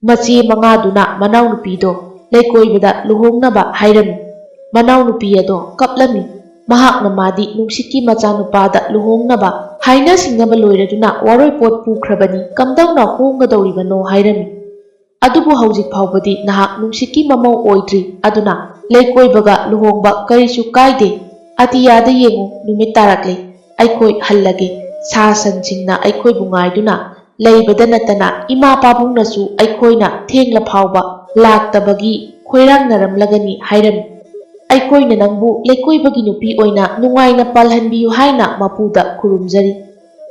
ꯃꯆꯦ ꯃꯉꯥꯗꯨꯅ ꯃꯅꯥꯎꯅꯨꯄꯤꯗꯣ ꯂꯩꯀꯣꯏꯕꯗ ꯂꯨꯍꯣꯡꯅꯕ ꯍꯥꯏꯔꯝꯃꯤ꯫ ꯃꯅꯥꯎꯅꯨꯄꯤ ꯑꯗꯣ ꯀꯞꯂꯝꯃꯤ꯫ ꯃꯍꯥꯛꯅ ꯃꯥꯗꯤ ꯅꯨꯡꯁꯤꯠꯀꯤ ꯃꯆꯥꯅꯨꯄꯥꯗ ꯂꯨꯍꯣꯡꯅꯕ ꯍꯥꯏꯅ ꯁꯤꯡꯅꯕ ꯂꯣꯏꯔꯗꯨꯅ ꯋꯥꯔꯣꯏꯄꯣꯠ ꯄꯨꯈ꯭ꯔꯕꯅꯤ, ꯀꯝꯗꯧꯅ ꯍꯣꯡꯒꯗꯧꯔꯤꯕꯅꯣ ꯍꯥꯏꯔꯝꯃꯤ꯫ ꯑꯗꯨꯕꯨ ꯍꯧꯖꯤꯛ ꯐꯥꯎꯕꯗꯤ ꯅꯍꯥꯛ ꯅꯨꯡꯁꯤꯠꯀꯤ ꯃꯃꯧ ꯑꯣꯏꯗ꯭ꯔꯤ, ꯑꯗꯨꯅ ꯂꯩꯀꯣꯏꯕꯒ ꯂꯨꯍꯣꯡꯕ ꯀꯔꯤꯁꯨ ꯀꯥꯏꯗꯦ꯫ ꯑꯇꯤꯌꯥꯗ ꯌꯦꯡꯉꯨ, ꯅꯨꯃꯤꯠ ꯇꯥꯔꯛꯂꯦ꯫ ꯑꯩꯈꯣꯏ ꯍꯜꯂꯒꯦ꯫ ꯁꯥ ꯁꯟꯁꯤꯡꯅ ꯑꯩꯈꯣꯏꯕꯨ ꯉꯥꯏꯗꯨꯅ ꯂꯩꯕꯗ ꯅꯠꯇꯅ ꯏꯃꯥ ꯄꯥꯕꯨꯡꯅꯁꯨ ꯑꯩꯈꯣꯏꯅ ꯊꯦꯡꯂ ꯐꯥꯎꯕ ꯂꯥꯛꯇꯕꯒꯤ ꯈꯣꯏꯔꯥꯡꯅꯔꯝꯂꯒꯅꯤ ꯍꯥꯏꯔꯝꯃꯤ꯫ ꯑꯩꯈꯣꯏꯅ ꯅꯪꯕꯨ ꯂꯩꯀꯣꯏꯕꯒꯤ ꯅꯨꯄꯤ ꯑꯣꯏꯅ ꯅꯨꯡꯉꯥꯏꯅ ꯄꯥꯜꯍꯟꯕꯤꯌꯨ ꯍꯥꯏꯅ ꯃꯄꯨꯗ ꯈꯨꯔꯨꯝꯖꯔꯤ꯫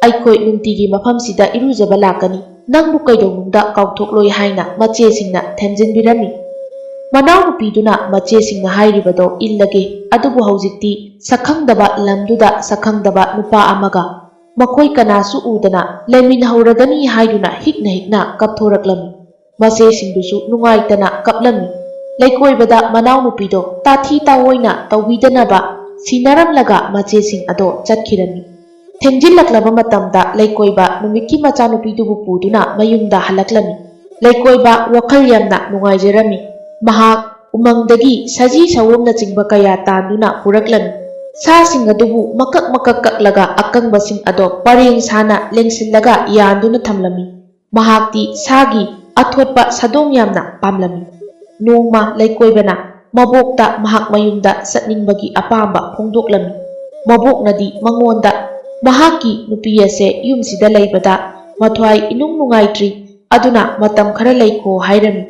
ꯑꯩꯈꯣꯏ ꯅꯨꯡꯇꯤꯒꯤ ꯃꯐꯝꯁꯤꯗ ꯏꯔꯨꯖꯕ ꯂꯥꯛꯀꯅꯤ, ꯅꯪꯕꯨ ꯀꯩꯗꯧꯅꯨꯡꯗ ꯀꯥꯎꯊꯣꯛꯂꯣꯏ ꯍꯥꯏꯅ ꯃꯆꯦꯁꯤꯡꯅ ꯊꯦꯝꯖꯤꯟꯕꯤꯔꯝꯃꯤ꯫ ꯃꯅꯥꯎꯅꯨꯄꯤꯗꯨꯅ ꯃꯆꯦꯁꯤꯡꯅ ꯍꯥꯏꯔꯤꯕꯗꯣ ꯏꯜꯂꯒꯦ, ꯑꯗꯨꯕꯨ ꯍꯧꯖꯤꯛꯇꯤ ꯁꯛꯈꯪꯗꯕ ꯂꯝꯗꯨꯗ ꯁꯛꯈꯪꯗꯕ ꯅꯨꯄꯥ ꯑꯃꯒ ꯃꯈꯣꯏ ꯀꯅꯥꯁꯨ ꯎꯗꯅ ꯂꯩꯃꯤꯟꯅꯍꯧꯔꯒꯅꯤ ꯍꯥꯏꯗꯨꯅ ꯍꯤꯛꯅ ꯍꯤꯛꯅ ꯀꯞꯊꯣꯔꯛꯂꯝꯃꯤ꯫ ꯃꯆꯦꯁꯤꯡꯗꯨꯁꯨ ꯅꯨꯡꯉꯥꯏꯇꯅ ꯀꯞꯂꯝꯃꯤ꯫ ꯂꯩꯀꯣꯏꯕꯗ ꯃꯅꯥꯎꯅꯨꯄꯤꯗꯣ ꯇꯥꯊꯤ ꯇꯥꯑꯣꯏꯅ ꯇꯧꯕꯤꯗꯅꯕ ꯁꯤꯟꯅꯔꯝꯂꯒ ꯃꯆꯦꯁꯤꯡ ꯑꯗꯣ ꯆꯠꯈꯤꯔꯝꯃꯤ꯫ ꯊꯦꯡꯖꯤꯜꯂꯛꯂꯕ ꯃꯇꯝꯗ ꯂꯩꯀꯣꯏꯕ ꯅꯨꯃꯤꯠꯀꯤ ꯃꯆꯥꯅꯨꯄꯤꯗꯨꯕꯨ ꯄꯨꯗꯨꯅ ꯃꯌꯨꯝꯗ ꯍꯜꯂꯛꯂꯝꯃꯤ꯫ ꯂꯩꯀꯣꯏꯕ ꯋꯥꯈꯜ ꯌꯥꯝꯅ ꯅꯨꯡꯉꯥꯏꯖꯔꯝꯃꯤ꯫ ꯃꯍꯥꯛ ꯎꯃꯪꯗꯒꯤ ꯁꯖꯤ ꯁꯑꯣꯝꯅꯆꯤꯡꯕ ꯀꯌꯥ ꯇꯥꯟꯗꯨꯅ ꯄꯨꯔꯛꯂꯝꯃꯤ꯫ ꯁꯥꯁꯤꯡ ꯑꯗꯨꯕꯨ ꯃꯀꯛ ꯃꯀꯛ ꯀꯛꯂꯒ ꯑꯀꯪꯕꯁꯤꯡ ꯑꯗꯣ ꯄꯔꯦꯡ ꯁꯥꯅ ꯂꯦꯡꯁꯤꯜꯂꯒ ꯌꯥꯟꯗꯨꯅ ꯊꯝꯂꯝꯃꯤ꯫ ꯃꯍꯥꯛꯇꯤ ꯁꯥꯒꯤ ꯑꯊꯣꯠꯄ ꯁꯥꯗꯣꯡ ꯌꯥꯝꯅ ꯄꯥꯝꯂꯝꯃꯤ꯫ ꯅꯣꯡꯃ ꯂꯩꯀꯣꯏꯕꯅ ꯃꯕꯣꯛꯇ ꯃꯍꯥꯛ ꯃꯌꯨꯝꯗ ꯆꯠꯅꯤꯡꯕꯒꯤ ꯑꯄꯥꯝꯕ ꯐꯣꯡꯗꯣꯛꯂꯝꯃꯤ꯫ ꯃꯕꯣꯛꯅꯗꯤ ꯃꯉꯣꯟꯗ ꯃꯍꯥꯛꯀꯤ ꯅꯨꯄꯤ ꯑꯁꯦ ꯌꯨꯝꯁꯤꯗ ꯂꯩꯕꯗ ꯃꯊ꯭ꯋꯥꯏ ꯏꯅꯨꯡ ꯅꯨꯡꯉꯥꯏꯇ꯭ꯔꯤ, ꯑꯗꯨꯅ ꯃꯇꯝ ꯈꯔ ꯂꯩꯈꯣ ꯍꯥꯏꯔꯝꯃꯤ꯫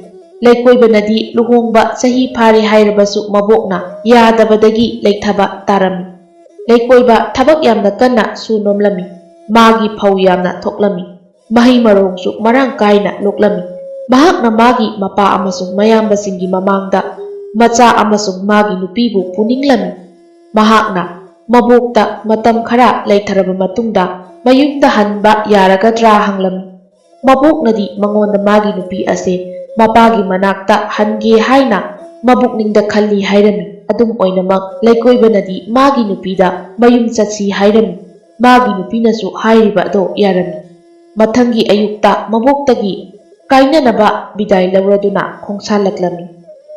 ꯂꯩꯀꯣꯏꯕꯅꯗꯤ ꯂꯨꯍꯣꯡꯕ ꯆꯍꯤ ꯐꯥꯔꯦ ꯍꯥꯏꯔꯕꯁꯨ ꯃꯕꯣꯛꯅ ꯌꯥꯗꯕꯗꯒꯤ ꯂꯩꯊꯕ ꯇꯥꯔꯝꯃꯤ꯫ ꯂꯩꯀꯣꯏꯕ ꯊꯕꯛ ꯌꯥꯝꯅ ꯀꯟꯅ ꯁꯨ ꯅꯣꯝꯂꯝꯃꯤ꯫ ꯃꯥꯒꯤ ꯐꯧ ꯌꯥꯝꯅ ꯊꯣꯛꯂꯝꯃꯤ꯫ ꯃꯍꯩ ꯃꯔꯣꯡꯁꯨ ꯃꯔꯥꯡ ꯀꯥꯏꯅ ꯂꯣꯛꯂꯝꯃꯤ꯫ ꯃꯍꯥꯛꯅ ꯃꯥꯒꯤ ꯃꯄꯥ ꯑꯃꯁꯨꯡ ꯃꯌꯥꯝꯕꯁꯤꯡꯒꯤ ꯃꯃꯥꯡꯗ ꯃꯆꯥ ꯑꯃꯁꯨꯡ ꯃꯥꯒꯤ ꯅꯨꯄꯤꯕꯨ ꯄꯨꯅꯤꯡꯂꯝꯃꯤ꯫ ꯃꯍꯥꯛꯅ ꯃꯕꯣꯛꯇ ꯃꯇꯝ ꯈꯔ ꯂꯩꯊꯔꯕ ꯃꯇꯨꯡꯗ ꯃꯌꯨꯝꯗ ꯍꯟꯕ ꯌꯥꯔꯒꯗ꯭ꯔꯥ ꯍꯪꯂꯝꯃꯤ꯫ ꯃꯕꯣꯛꯅꯗꯤ ꯃꯉꯣꯟꯗ ꯃꯥꯒꯤ ꯅꯨꯄꯤ ꯑꯁꯦ ꯃꯄꯥꯒꯤ ꯃꯅꯥꯛꯇ ꯍꯟꯒꯦ ꯍꯥꯏꯅ ꯃꯕꯨꯛꯅꯤꯡꯗ ꯈꯜꯂꯤ ꯍꯥꯏꯔꯝꯃꯤ꯫ ꯑꯗꯨꯝ ꯑꯣꯏꯅꯃꯛ, ꯂꯩꯀꯣꯏꯕꯅꯗꯤ ꯃꯥꯒꯤ ꯅꯨꯄꯤꯗ ꯃꯌꯨꯝ ꯆꯠꯁꯤ ꯍꯥꯏꯔꯝꯃꯤ꯫ ꯃꯥꯒꯤ ꯅꯨꯄꯤꯅꯁꯨ ꯍꯥꯏꯔꯤꯕ ꯑꯗꯣ ꯌꯥꯔꯝꯃꯤ꯫ ꯃꯊꯪꯒꯤ ꯑꯌꯨꯛꯇ ꯃꯕꯣꯛꯇꯒꯤ ꯀꯥꯏꯅꯅꯕ ꯕꯤꯗꯥꯏ ꯂꯧꯔꯗꯨꯅ ꯈꯣꯡꯁꯥꯜꯂꯛꯂꯝꯃꯤ꯫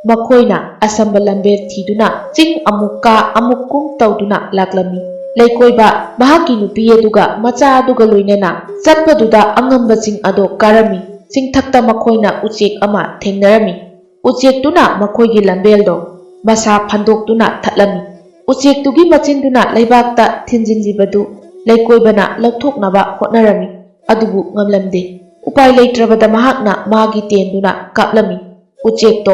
ꯃꯈꯣꯏꯅ ꯑꯁꯝꯕ ꯂꯝꯕꯦꯜ ꯊꯤꯗꯨꯅ ꯆꯤꯡ ꯑꯃꯨꯛ ꯀꯥ ꯑꯃꯨꯛ ꯀꯨꯝ ꯇꯧꯗꯨꯅ ꯂꯥꯛꯂꯝꯃꯤ꯫ ꯂꯩꯀꯣꯏꯕ ꯃꯍꯥꯛꯀꯤ ꯅꯨꯄꯤ ꯑꯗꯨꯒ ꯃꯆꯥ ꯑꯗꯨꯒ ꯂꯣꯏꯅꯅ ꯆꯠꯄꯗꯨꯗ ꯑꯉꯝꯕ ꯆꯤꯡ ꯑꯗꯣ ꯀꯥꯔꯝꯃꯤ꯫ ꯆꯤꯡꯊꯛꯇ ꯃꯈꯣꯏꯅ ꯎꯆꯦꯛ ꯑꯃ ꯊꯦꯡꯅꯔꯝꯃꯤ꯫ ꯎꯆꯦꯛꯇꯨꯅ ꯃꯈꯣꯏꯒꯤ ꯂꯝꯕꯦꯜꯗꯣ ꯃꯁꯥ ꯐꯟꯗꯣꯛꯇꯨꯅ ꯊꯠꯂꯝꯃꯤ꯫ ꯎꯆꯦꯛꯇꯨꯒꯤ ꯃꯆꯤꯟꯗꯨꯅ ꯂꯩꯕꯥꯛꯇ ꯊꯤꯟꯖꯤꯜꯂꯤꯕꯗꯨ ꯂꯩꯀꯣꯏꯕꯅ ꯂꯧꯊꯣꯛꯅꯕ ꯍꯣꯠꯅꯔꯝꯃꯤ, ꯑꯗꯨꯕꯨ ꯉꯝꯂꯝꯗꯦ꯫ ꯎꯄꯥꯏ ꯂꯩꯇ꯭ꯔꯕꯗ ꯃꯍꯥꯛꯅ ꯃꯥꯒꯤ ꯇꯦꯟꯗꯨꯅ ꯀꯥꯞꯂꯝꯃꯤ꯫ ꯎꯆꯦꯛꯇꯣ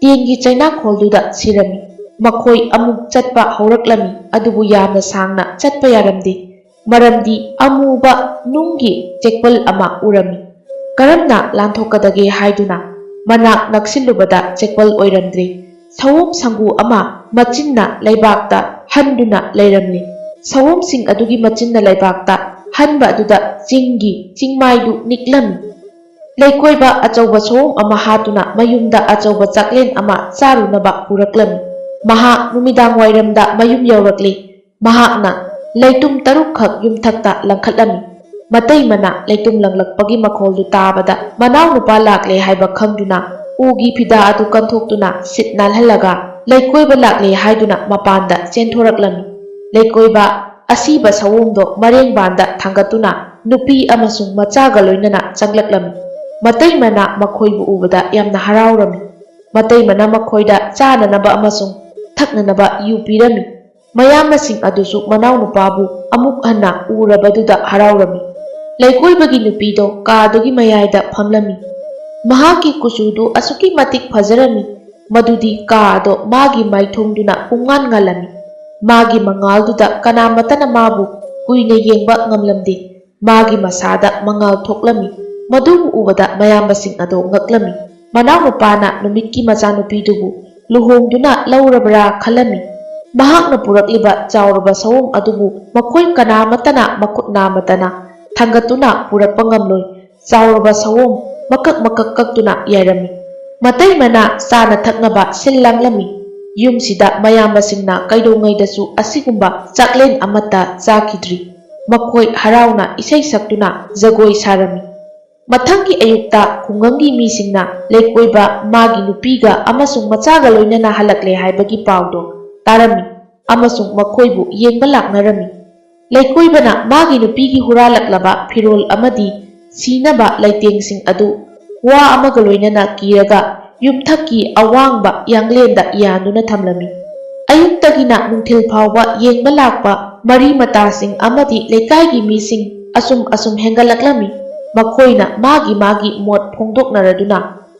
ꯇꯦꯟꯒꯤ ꯆꯩꯅꯥꯈꯣꯜꯗꯨꯗ ꯁꯤꯔꯝꯃꯤ꯫ ꯃꯈꯣꯏ ꯑꯃꯨꯛ ꯆꯠꯄ ꯍꯧꯔꯛꯂꯝꯃꯤ, ꯑꯗꯨꯕꯨ ꯌꯥꯝꯅ ꯁꯥꯡꯅ ꯆꯠꯄ ꯌꯥꯔꯝꯗꯦ, ꯃꯔꯝꯗꯤ ꯑꯃꯨꯕ ꯅꯨꯡꯒꯤ ꯆꯦꯛꯄꯜ ꯑꯃ ꯎꯔꯝꯃꯤ꯫ ꯀꯔꯝꯅ ꯂꯥꯟꯊꯣꯛꯀꯗꯒꯦ ꯍꯥꯏꯗꯨꯅ ꯃꯅꯥꯛ ꯅꯛꯁꯤꯜꯂꯨꯕꯗ ꯆꯦꯛꯄꯜ ꯑꯣꯏꯔꯝꯗ꯭ꯔꯦ꯫ ꯁꯑꯣꯝ ꯁꯪꯒꯨ ꯑꯃ ꯃꯆꯤꯟꯅ ꯂꯩꯕꯥꯛꯇ ꯍꯟꯗꯨꯅ ꯂꯩꯔꯝꯂꯤ꯫ ꯁꯑꯣꯝꯁꯤꯡ ꯑꯗꯨꯒꯤ ꯃꯆꯤꯟꯅ ꯂꯩꯕꯥꯛꯇ ꯍꯟꯕ ꯑꯗꯨꯗ ꯆꯤꯡꯒꯤ ꯆꯤꯡꯃꯥꯏꯗꯨ ꯅꯤꯛꯂꯝꯃꯤ꯫ ꯂꯩꯀꯣꯏꯕ ꯑꯆꯧꯕ ꯁꯑꯣꯝ ꯑꯃ ꯍꯥꯠꯇꯨꯅ ꯃꯌꯨꯝꯗ ꯑꯆꯧꯕ ꯆꯥꯛꯂꯦꯟ ꯑꯃ ꯆꯥꯔꯨꯅꯕ ꯄꯨꯔꯛꯂꯝꯃꯤ꯫ ꯃꯍꯥꯛ ꯅꯨꯃꯤꯗꯥꯡ ꯋꯥꯏꯔꯝꯗ ꯃꯌꯨꯝ ꯌꯧꯔꯛꯂꯤ꯫ ꯃꯍꯥꯛꯅ ꯂꯩꯇꯨꯝ ꯇꯔꯨꯛꯈꯛ ꯌꯨꯝꯊꯛꯇ ꯂꯪꯈꯠꯂꯝꯃꯤ꯫ ꯃꯇꯩꯃꯅ ꯂꯩꯇꯨꯝ ꯂꯪꯂꯛꯄꯒꯤ ꯃꯈꯣꯜꯗꯨ ꯇꯥꯕꯗ ꯃꯅꯥꯎꯅꯨꯄꯥ ꯂꯥꯛꯂꯦ ꯍꯥꯏꯕ ꯈꯪꯗꯨꯅ ꯎꯒꯤ ꯐꯤꯗꯥ ꯑꯗꯨ ꯀꯟꯊꯣꯛꯇꯨꯅ ꯁꯤꯠ ꯅꯥꯜꯍꯜꯂꯒ ꯂꯩꯀꯣꯏꯕ ꯂꯥꯛꯂꯦ ꯍꯥꯏꯗꯨꯅ ꯃꯄꯥꯟꯗ ꯆꯦꯟꯊꯣꯔꯛꯂꯝꯃꯤ꯫ ꯂꯩꯀꯣꯏꯕ ꯑꯁꯤꯕ ꯁꯑꯣꯝꯗꯣ ꯃꯔꯦꯡꯕꯥꯟꯗ ꯊꯥꯡꯒꯠꯇꯨꯅ ꯅꯨꯄꯤ ꯑꯃꯁꯨꯡ ꯃꯆꯥꯒ ꯂꯣꯏꯅꯅ ꯆꯪꯂꯛꯂꯝꯃꯤ꯫ ꯃꯇꯩꯃꯅ ꯃꯈꯣꯏꯕꯨ ꯎꯕꯗ ꯌꯥꯝꯅ ꯍꯔꯥꯎꯔꯝꯃꯤ꯫ ꯃꯇꯩꯃꯅ ꯃꯈꯣꯏꯗ ꯆꯥꯅꯅꯕ ꯑꯃꯁꯨꯡ ꯊꯛꯅꯅꯕ ꯌꯨ ꯄꯤꯔꯝꯃꯤ꯫ ꯃꯌꯥꯝꯕꯁꯤꯡ ꯑꯗꯨꯁꯨ ꯃꯅꯥꯎꯅꯨꯄꯥꯕꯨ ꯑꯃꯨꯛ ꯍꯟꯅ ꯎꯔꯕꯗꯨꯗ ꯍꯔꯥꯎꯔꯝꯃꯤ꯫ ꯂꯩꯀꯣꯏꯕꯒꯤ ꯅꯨꯄꯤꯗꯣ ꯀꯥꯗꯨꯒꯤ ꯃꯌꯥꯏꯗ ꯐꯝꯂꯝꯃꯤ꯫ ꯃꯍꯥꯛꯀꯤ ꯀꯨꯆꯨꯗꯨ ꯑꯁꯨꯛꯀꯤ ꯃꯇꯤꯛ ꯐꯖꯔꯝꯃꯤ, ꯃꯗꯨꯗꯤ ꯀꯥ ꯑꯗꯣ ꯃꯥꯒꯤ ꯃꯥꯏꯊꯣꯡꯗꯨꯅ ꯄꯨꯡꯉꯥꯟ ꯉꯥꯜꯂꯝꯃꯤ꯫ ꯃꯥꯒꯤ ꯃꯉꯥꯜꯗꯨꯗ ꯀꯅꯥꯃꯠꯇꯅ ꯃꯥꯕꯨ ꯀꯨꯏꯅ ꯌꯦꯡꯕ ꯉꯝꯂꯝꯗꯦ꯫ ꯃꯥꯒꯤ ꯃꯁꯥꯗ ꯃꯉꯥꯜ ꯊꯣꯛꯂꯝꯃꯤ꯫ ꯃꯗꯨꯕꯨ ꯎꯕꯗ ꯃꯌꯥꯝꯕꯁꯤꯡ ꯑꯗꯣ ꯉꯛꯂꯝꯃꯤ꯫ ꯃꯅꯥꯎꯅꯨꯄꯥꯅ ꯅꯨꯃꯤꯠꯀꯤ ꯃꯆꯥꯅꯨꯄꯤꯗꯨꯕꯨ ꯂꯨꯍꯣꯡꯗꯨꯅ ꯂꯧꯔꯕ꯭ꯔꯥ ꯈꯜꯂꯝꯃꯤ꯫ ꯃꯍꯥꯛꯅ ꯄꯨꯔꯛꯂꯤꯕ ꯆꯥꯎꯔꯕ ꯁꯑꯣꯝ ꯑꯗꯨꯕꯨ ꯃꯈꯣꯏ ꯀꯅꯥꯃꯠꯇꯅ ꯃꯈꯨꯠ ꯅꯥꯃꯇꯅ ꯊꯥꯡꯒꯠꯇꯨꯅ ꯄꯨꯔꯛꯄ ꯉꯝꯂꯣꯏ꯫ ꯆꯥꯎꯔꯕ ꯁꯑꯣꯝ ꯃꯀꯛ ꯃꯀꯛ ꯀꯛꯇꯨꯅ ꯌꯥꯏꯔꯝꯃꯤ꯫ ꯃꯇꯩ ꯃꯅꯥ ꯆꯥꯅ ꯊꯛꯅꯕ ꯁꯤꯜ ꯂꯥꯡꯂꯝꯃꯤ꯫ ꯌꯨꯝꯁꯤꯗ ꯃꯌꯥꯝꯕꯁꯤꯡꯅ ꯀꯩꯗꯧꯉꯩꯗꯁꯨ ꯑꯁꯤꯒꯨꯝꯕ ꯆꯥꯛꯂꯦꯟ ꯑꯃꯠꯇ ꯆꯥꯈꯤꯗ꯭ꯔꯤ꯫ ꯃꯈꯣꯏ ꯍꯔꯥꯎꯅ ꯏꯁꯩ ꯁꯛꯇꯨꯅ ꯖꯒꯣꯏ ꯁꯥꯔꯝꯃꯤ꯫ ꯃꯊꯪꯒꯤ ꯑꯌꯨꯛꯇ ꯈꯨꯡꯒꯪꯒꯤ ꯃꯤꯁꯤꯡꯅ ꯂꯩꯀꯣꯏꯕ ꯃꯥꯒꯤ ꯅꯨꯄꯤꯒ ꯑꯃꯁꯨꯡ ꯃꯆꯥꯒ ꯂꯣꯏꯅꯅ ꯍꯜꯂꯛꯂꯦ ꯍꯥꯏꯕꯒꯤ ꯄꯥꯎꯗꯣ ꯇꯥꯔꯝꯃꯤ ꯑꯃꯁꯨꯡ ꯃꯈꯣꯏꯕꯨ ꯌꯦꯡꯕ ꯂꯥꯛꯅꯔꯝꯃꯤ꯫ ꯂꯩꯀꯣꯏꯕꯅ ꯃꯥꯒꯤ ꯅꯨꯄꯤꯒꯤ ꯍꯨꯔꯥꯜꯂꯛꯂꯕ ꯐꯤꯔꯣꯜ ꯑꯃꯗꯤ ꯁꯤꯅꯕ ꯂꯩꯇꯦꯡꯁꯤꯡ ꯑꯗꯨ ꯋꯥ ꯑꯃꯒ ꯂꯣꯏꯅꯅ ꯀꯤꯔꯒ ꯌꯨꯝꯊꯛꯀꯤ ꯑꯋꯥꯡꯕ ꯌꯥꯡꯂꯦꯟꯗ ꯌꯥꯟꯗꯨꯅ ꯊꯝꯂꯝꯃꯤ꯫ ꯑꯌꯨꯛꯇꯒꯤꯅ ꯅꯨꯡꯊꯤꯜ ꯐꯥꯎꯕ ꯌꯦꯡꯕ ꯂꯥꯛꯄ ꯃꯔꯤ ꯃꯇꯥꯁꯤꯡ ꯑꯃꯗꯤ ꯂꯩꯀꯥꯏꯒꯤ ꯃꯤꯁꯤꯡ ꯑꯁꯨꯝ ꯑꯁꯨꯝ ꯍꯦꯟꯒꯠꯂꯛꯂꯝꯃꯤ꯫ ꯃꯈꯣꯏꯅ ꯃꯥꯒꯤ ꯃꯥꯒꯤ ꯃꯣꯠ ꯐꯣꯡꯗꯣꯛꯅꯔꯗꯨꯅ,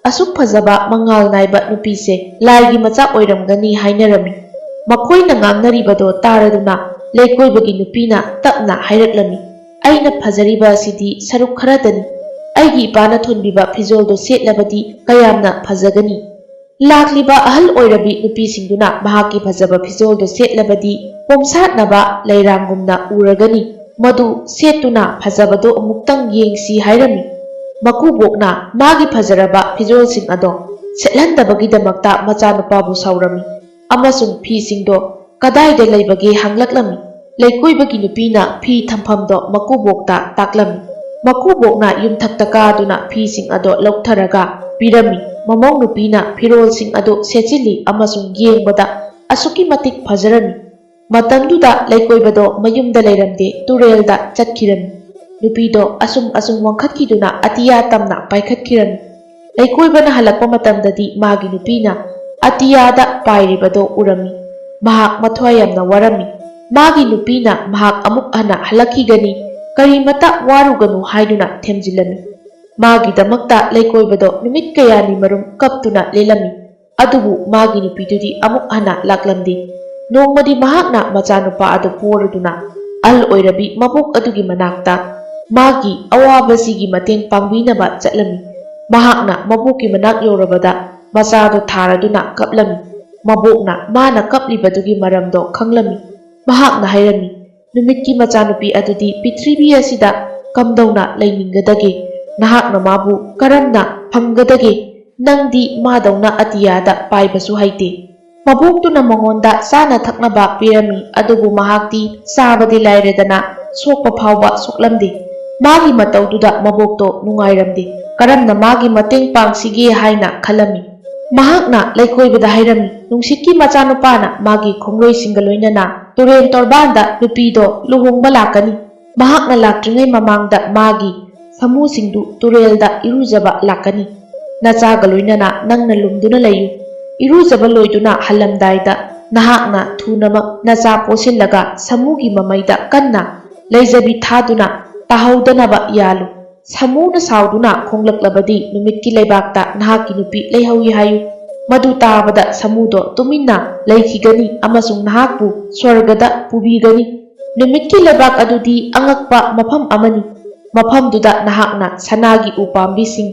"ꯑꯁꯨꯛ ꯐꯖꯕ ꯃꯉꯥꯜ ꯅꯥꯏꯕ ꯅꯨꯄꯤꯁꯦ ꯂꯥꯏꯒꯤ ꯃꯆꯥ ꯑꯣꯏꯔꯝꯒꯅꯤ" ꯍꯥꯏꯅꯔꯝꯃꯤ꯫ ꯃꯈꯣꯏꯅ ꯉꯥꯡꯅꯔꯤꯕꯗꯣ ꯇꯥꯔꯗꯨꯅ ꯂꯩꯀꯣꯏꯕꯒꯤ ꯅꯨꯄꯤꯅ ꯇꯞꯅ ꯍꯥꯏꯔꯛꯂꯝꯃꯤ, "ꯑꯩꯅ ꯐꯖꯔꯤꯕ ꯑꯁꯤꯗꯤ ꯁꯔꯨꯛ ꯈꯔꯗꯅꯤ꯫ ꯑꯩꯒꯤ ꯏꯄꯥꯅ ꯊꯣꯟꯕꯤꯕ ꯐꯤꯖꯣꯜꯗꯣ ꯁꯦꯠꯂꯕꯗꯤ ꯀꯌꯥꯝꯅ ꯐꯖꯒꯅꯤ!" ꯂꯥꯛꯂꯤꯕ ꯑꯍꯜ ꯑꯣꯏꯔꯕꯤ ꯅꯨꯄꯤꯁꯤꯡꯗꯨꯅ ꯃꯍꯥꯛꯀꯤ ꯐꯖꯕ ꯐꯤꯖꯣꯜꯗꯣ ꯁꯦꯠꯂꯕꯗꯤ ꯄꯣꯝꯁꯥꯠꯅꯕ ꯂꯩꯔꯥꯡꯒꯨꯝꯅ ꯎꯔꯒꯅꯤ꯫ ꯃꯗꯨ ꯁꯦꯠꯇꯨꯅ ꯐꯖꯕꯗꯣ ꯑꯃꯨꯛꯇꯪ ꯌꯦꯡꯁꯤ ꯍꯥꯏꯔꯝꯃꯤ꯫ ꯃꯀꯨꯕꯣꯛꯅ ꯃꯥꯒꯤ ꯐꯖꯔꯕ ꯐꯤꯖꯣꯜꯁꯤꯡ ꯑꯗꯣ ꯁꯦꯠꯍꯟꯗꯕꯒꯤꯗꯃꯛꯇ ꯃꯆꯥꯅꯨꯄꯥꯕꯨ ꯁꯥꯎꯔꯝꯃꯤ ꯑꯃꯁꯨꯡ ꯐꯤꯁꯤꯡꯗꯣ ꯀꯗꯥꯏꯗ ꯂꯩꯕꯒꯦ ꯍꯪꯂꯛꯂꯝꯃꯤ꯫ ꯂꯩꯀꯣꯏꯕꯒꯤ ꯅꯨꯄꯤꯅ ꯐꯤ ꯊꯝꯐꯝꯗꯣ ꯃꯀꯨꯕꯣꯛꯇ ꯇꯥꯛꯂꯝꯃꯤ꯫ ꯃꯀꯨꯕꯣꯛꯅ ꯌꯨꯝꯊꯛꯇ ꯀꯥꯗꯨꯅ ꯐꯤꯁꯤꯡ ꯑꯗꯣ ꯂꯧꯊꯔꯒ ꯄꯤꯔꯝꯃꯤ꯫ ꯃꯃꯧ ꯅꯨꯄꯤꯅ ꯐꯤꯔꯣꯜꯁꯤꯡ ꯑꯗꯨ ꯁꯦꯠꯆꯤꯜꯂꯤ ꯑꯃꯁꯨꯡ ꯌꯦꯡꯕꯗ ꯑꯁꯨꯛꯀꯤ ꯃꯇꯤꯛ ꯐꯖꯔꯝꯃꯤ꯫ ꯃꯇꯝꯗꯨꯗ ꯂꯩꯀꯣꯏꯕꯗꯣ ꯃꯌꯨꯝꯗ ꯂꯩꯔꯝꯗꯦ, ꯇꯨꯔꯦꯜꯗ ꯆꯠꯈꯤꯔꯝꯃꯤ꯫ ꯅꯨꯄꯤꯗꯣ ꯑꯁꯨꯝ ꯑꯁꯨꯝ ꯋꯥꯡꯈꯠꯈꯤꯗꯨꯅ ꯑꯇꯤꯌꯥ ꯇꯝꯅ ꯄꯥꯏꯈꯠꯈꯤꯔꯝꯃꯤ꯫ ꯂꯩꯀꯣꯏꯕꯅ ꯍꯜꯂꯛꯄ ꯃꯇꯝꯗꯗꯤ ꯃꯥꯒꯤ ꯅꯨꯄꯤꯅ ꯑꯇꯤꯌꯥꯗ ꯄꯥꯏꯔꯤꯕꯗꯣ ꯎꯔꯝꯃꯤ꯫ ꯃꯍꯥꯛ ꯃꯊ꯭ꯋꯥꯏ ꯌꯥꯝꯅ ꯋꯥꯔꯝꯃꯤ꯫ ꯃꯥꯒꯤ ꯅꯨꯄꯤꯅ ꯃꯍꯥꯛ ꯑꯃꯨꯛ ꯍꯟꯅ ꯍꯜꯂꯛꯈꯤꯒꯅꯤ, ꯀꯔꯤꯃꯇ ꯋꯥꯔꯨꯒꯅꯨ ꯍꯥꯏꯗꯨꯅ ꯊꯦꯝꯖꯤꯜꯂꯝꯃꯤ꯫ ꯃꯥꯒꯤꯗꯃꯛꯇ ꯂꯩꯀꯣꯏꯕꯗꯣ ꯅꯨꯃꯤꯠ ꯀꯌꯥꯅꯤ ꯃꯔꯨꯝ ꯀꯞꯇꯨꯅ ꯂꯦꯜꯂꯝꯃꯤ꯫ ꯑꯗꯨꯕꯨ ꯃꯥꯒꯤ ꯅꯨꯄꯤꯗꯨꯗꯤ ꯑꯃꯨꯛ ꯍꯟꯅ ꯂꯥꯛꯂꯝꯗꯦ꯫ ꯅꯣꯡꯃꯗꯤ ꯃꯍꯥꯛꯅ ꯃꯆꯥꯅꯨꯄꯥ ꯑꯗꯨ ꯄꯣꯔꯗꯨꯅ ꯑꯍꯜ ꯑꯣꯏꯔꯕꯤ ꯃꯕꯣꯛ ꯑꯗꯨꯒꯤ ꯃꯅꯥꯛꯇ ꯃꯥꯒꯤ ꯑꯋꯥꯕꯁꯤꯒꯤ ꯃꯇꯦꯡ ꯄꯥꯡꯕꯤꯅꯕ ꯆꯠꯂꯝꯃꯤ꯫ ꯃꯍꯥꯛꯅ ꯃꯕꯣꯛꯀꯤ ꯃꯅꯥꯛ ꯌꯧꯔꯕꯗ ꯃꯆꯥꯗꯣ ꯊꯥꯔꯗꯨꯅ ꯀꯞꯂꯝꯃꯤ꯫ ꯃꯕꯣꯛꯅ ꯃꯥꯅ ꯀꯞꯂꯤꯕꯗꯨꯒꯤ ꯃꯔꯝꯗꯣ ꯈꯪꯂꯝꯃꯤ꯫ ꯃꯍꯥꯛꯅ ꯍꯥꯏꯔꯝꯃꯤ, "ꯅꯨꯃꯤꯠꯀꯤ ꯃꯆꯥꯅꯨꯄꯤ ꯑꯗꯨꯗꯤ ꯄ꯭ꯔꯤꯊꯤꯕꯤ ꯑꯁꯤꯗ ꯀꯝꯗꯧꯅ ꯂꯩꯅꯤꯡꯒꯗꯒꯦ? ꯅꯍꯥꯛꯅ ꯃꯥꯕꯨ ꯀꯔꯝꯅ ꯐꯪꯒꯗꯒꯦ? ꯅꯪꯗꯤ ꯃꯥꯗꯧꯅ ꯑꯇꯤꯌꯥꯗ ꯄꯥꯏꯕꯁꯨ ꯍꯩꯇꯦ꯫" ꯃꯕꯣꯛꯇꯨꯅ ꯃꯉꯣꯟꯗ ꯆꯥꯅ ꯊꯛꯅꯕ ꯄꯤꯔꯝꯃꯤ, ꯑꯗꯨꯕꯨ ꯃꯍꯥꯛꯇꯤ ꯆꯥꯕꯗꯤ ꯂꯥꯏꯔꯗꯅ ꯁꯣꯛꯄ ꯐꯥꯎꯕ ꯁꯣꯛꯂꯝꯗꯦ꯫ ꯃꯥꯒꯤ ꯃꯇꯧꯗꯨꯗ ꯃꯕꯣꯛꯇꯣ ꯅꯨꯡꯉꯥꯏꯔꯝꯗꯦ꯫ ꯀꯔꯝꯅ ꯃꯥꯒꯤ ꯃꯇꯦꯡ ꯄꯥꯡꯁꯤꯒꯦ ꯍꯥꯏꯅ ꯈꯜꯂꯝꯃꯤ꯫ ꯃꯍꯥꯛꯅ ꯂꯩꯀꯣꯏꯕꯗ ꯍꯥꯏꯔꯝꯃꯤ, "ꯅꯨꯡꯁꯤꯠꯀꯤ ꯃꯆꯥꯅꯨꯄꯥꯅ ꯃꯥꯒꯤ ꯈꯣꯡꯂꯣꯏꯁꯤꯡꯒ ꯂꯣꯏꯅꯅ ꯇꯨꯔꯦꯟ ꯇꯣꯔꯕꯥꯟꯗ ꯅꯨꯄꯤꯗꯣ ꯂꯨꯍꯣꯡꯕ ꯂꯥꯛꯀꯅꯤ꯫ ꯃꯍꯥꯛꯅ ꯂꯥꯛꯇ꯭ꯔꯤꯉꯩ ꯃꯃꯥꯡꯗ ꯃꯥꯒꯤ ꯁꯥꯃꯨꯁꯤꯡꯗꯨ ꯇꯨꯔꯦꯜꯗ ꯏꯔꯨꯖꯕ ꯂꯥꯛꯀꯅꯤ꯫ ꯅꯆꯥꯒ ꯂꯣꯏꯅꯅ ꯅꯪꯅ ꯂꯨꯝꯗꯨꯅ ꯂꯩꯌꯨ꯫ ꯏꯔꯨꯖꯕ ꯂꯣꯏꯗꯨꯅ ꯍꯜꯂꯝꯗꯥꯏꯗ ꯅꯍꯥꯛꯅ ꯊꯨꯅꯃꯛ ꯅꯆꯥ ꯄꯣꯠꯁꯤꯜꯂꯒ ꯁꯥꯃꯨꯒꯤ ꯃꯃꯩꯗ ꯀꯟꯅ ꯂꯩꯖꯕꯤ ꯊꯥꯗꯨꯅ ꯇꯥꯍꯧꯗꯅꯕ ꯌꯥꯜꯂꯨ꯫ ꯁꯥꯃꯨꯅ ꯁꯥꯎꯗꯨꯅ ꯈꯣꯡꯂꯛꯂꯕꯗꯤ ꯅꯨꯃꯤꯠꯀꯤ ꯂꯩꯕꯥꯛꯇ ꯅꯍꯥꯛꯀꯤ ꯅꯨꯄꯤ ꯂꯩꯍꯧꯏ ꯍꯥꯏꯌꯨ꯫ ꯃꯗꯨ ꯇꯥꯕꯗ ꯁꯥꯃꯨꯗꯣ ꯇꯨꯃꯤꯟꯅ ꯂꯩꯈꯤꯒꯅꯤ ꯑꯃꯁꯨꯡ ꯅꯍꯥꯛꯄꯨ ꯁ꯭ꯋꯔꯒꯗ ꯄꯨꯕꯤꯒꯅꯤ꯫ ꯅꯨꯃꯤꯠꯀꯤ ꯂꯩꯕꯥꯛ ꯑꯗꯨꯗꯤ ꯑꯉꯛꯄ ꯃꯐꯝ ꯑꯃꯅꯤ꯫ ꯃꯐꯝꯗꯨꯗ ꯅꯍꯥꯛꯅ ꯁꯅꯥꯒꯤ ꯎꯄꯥꯝꯕꯤꯁꯤꯡ,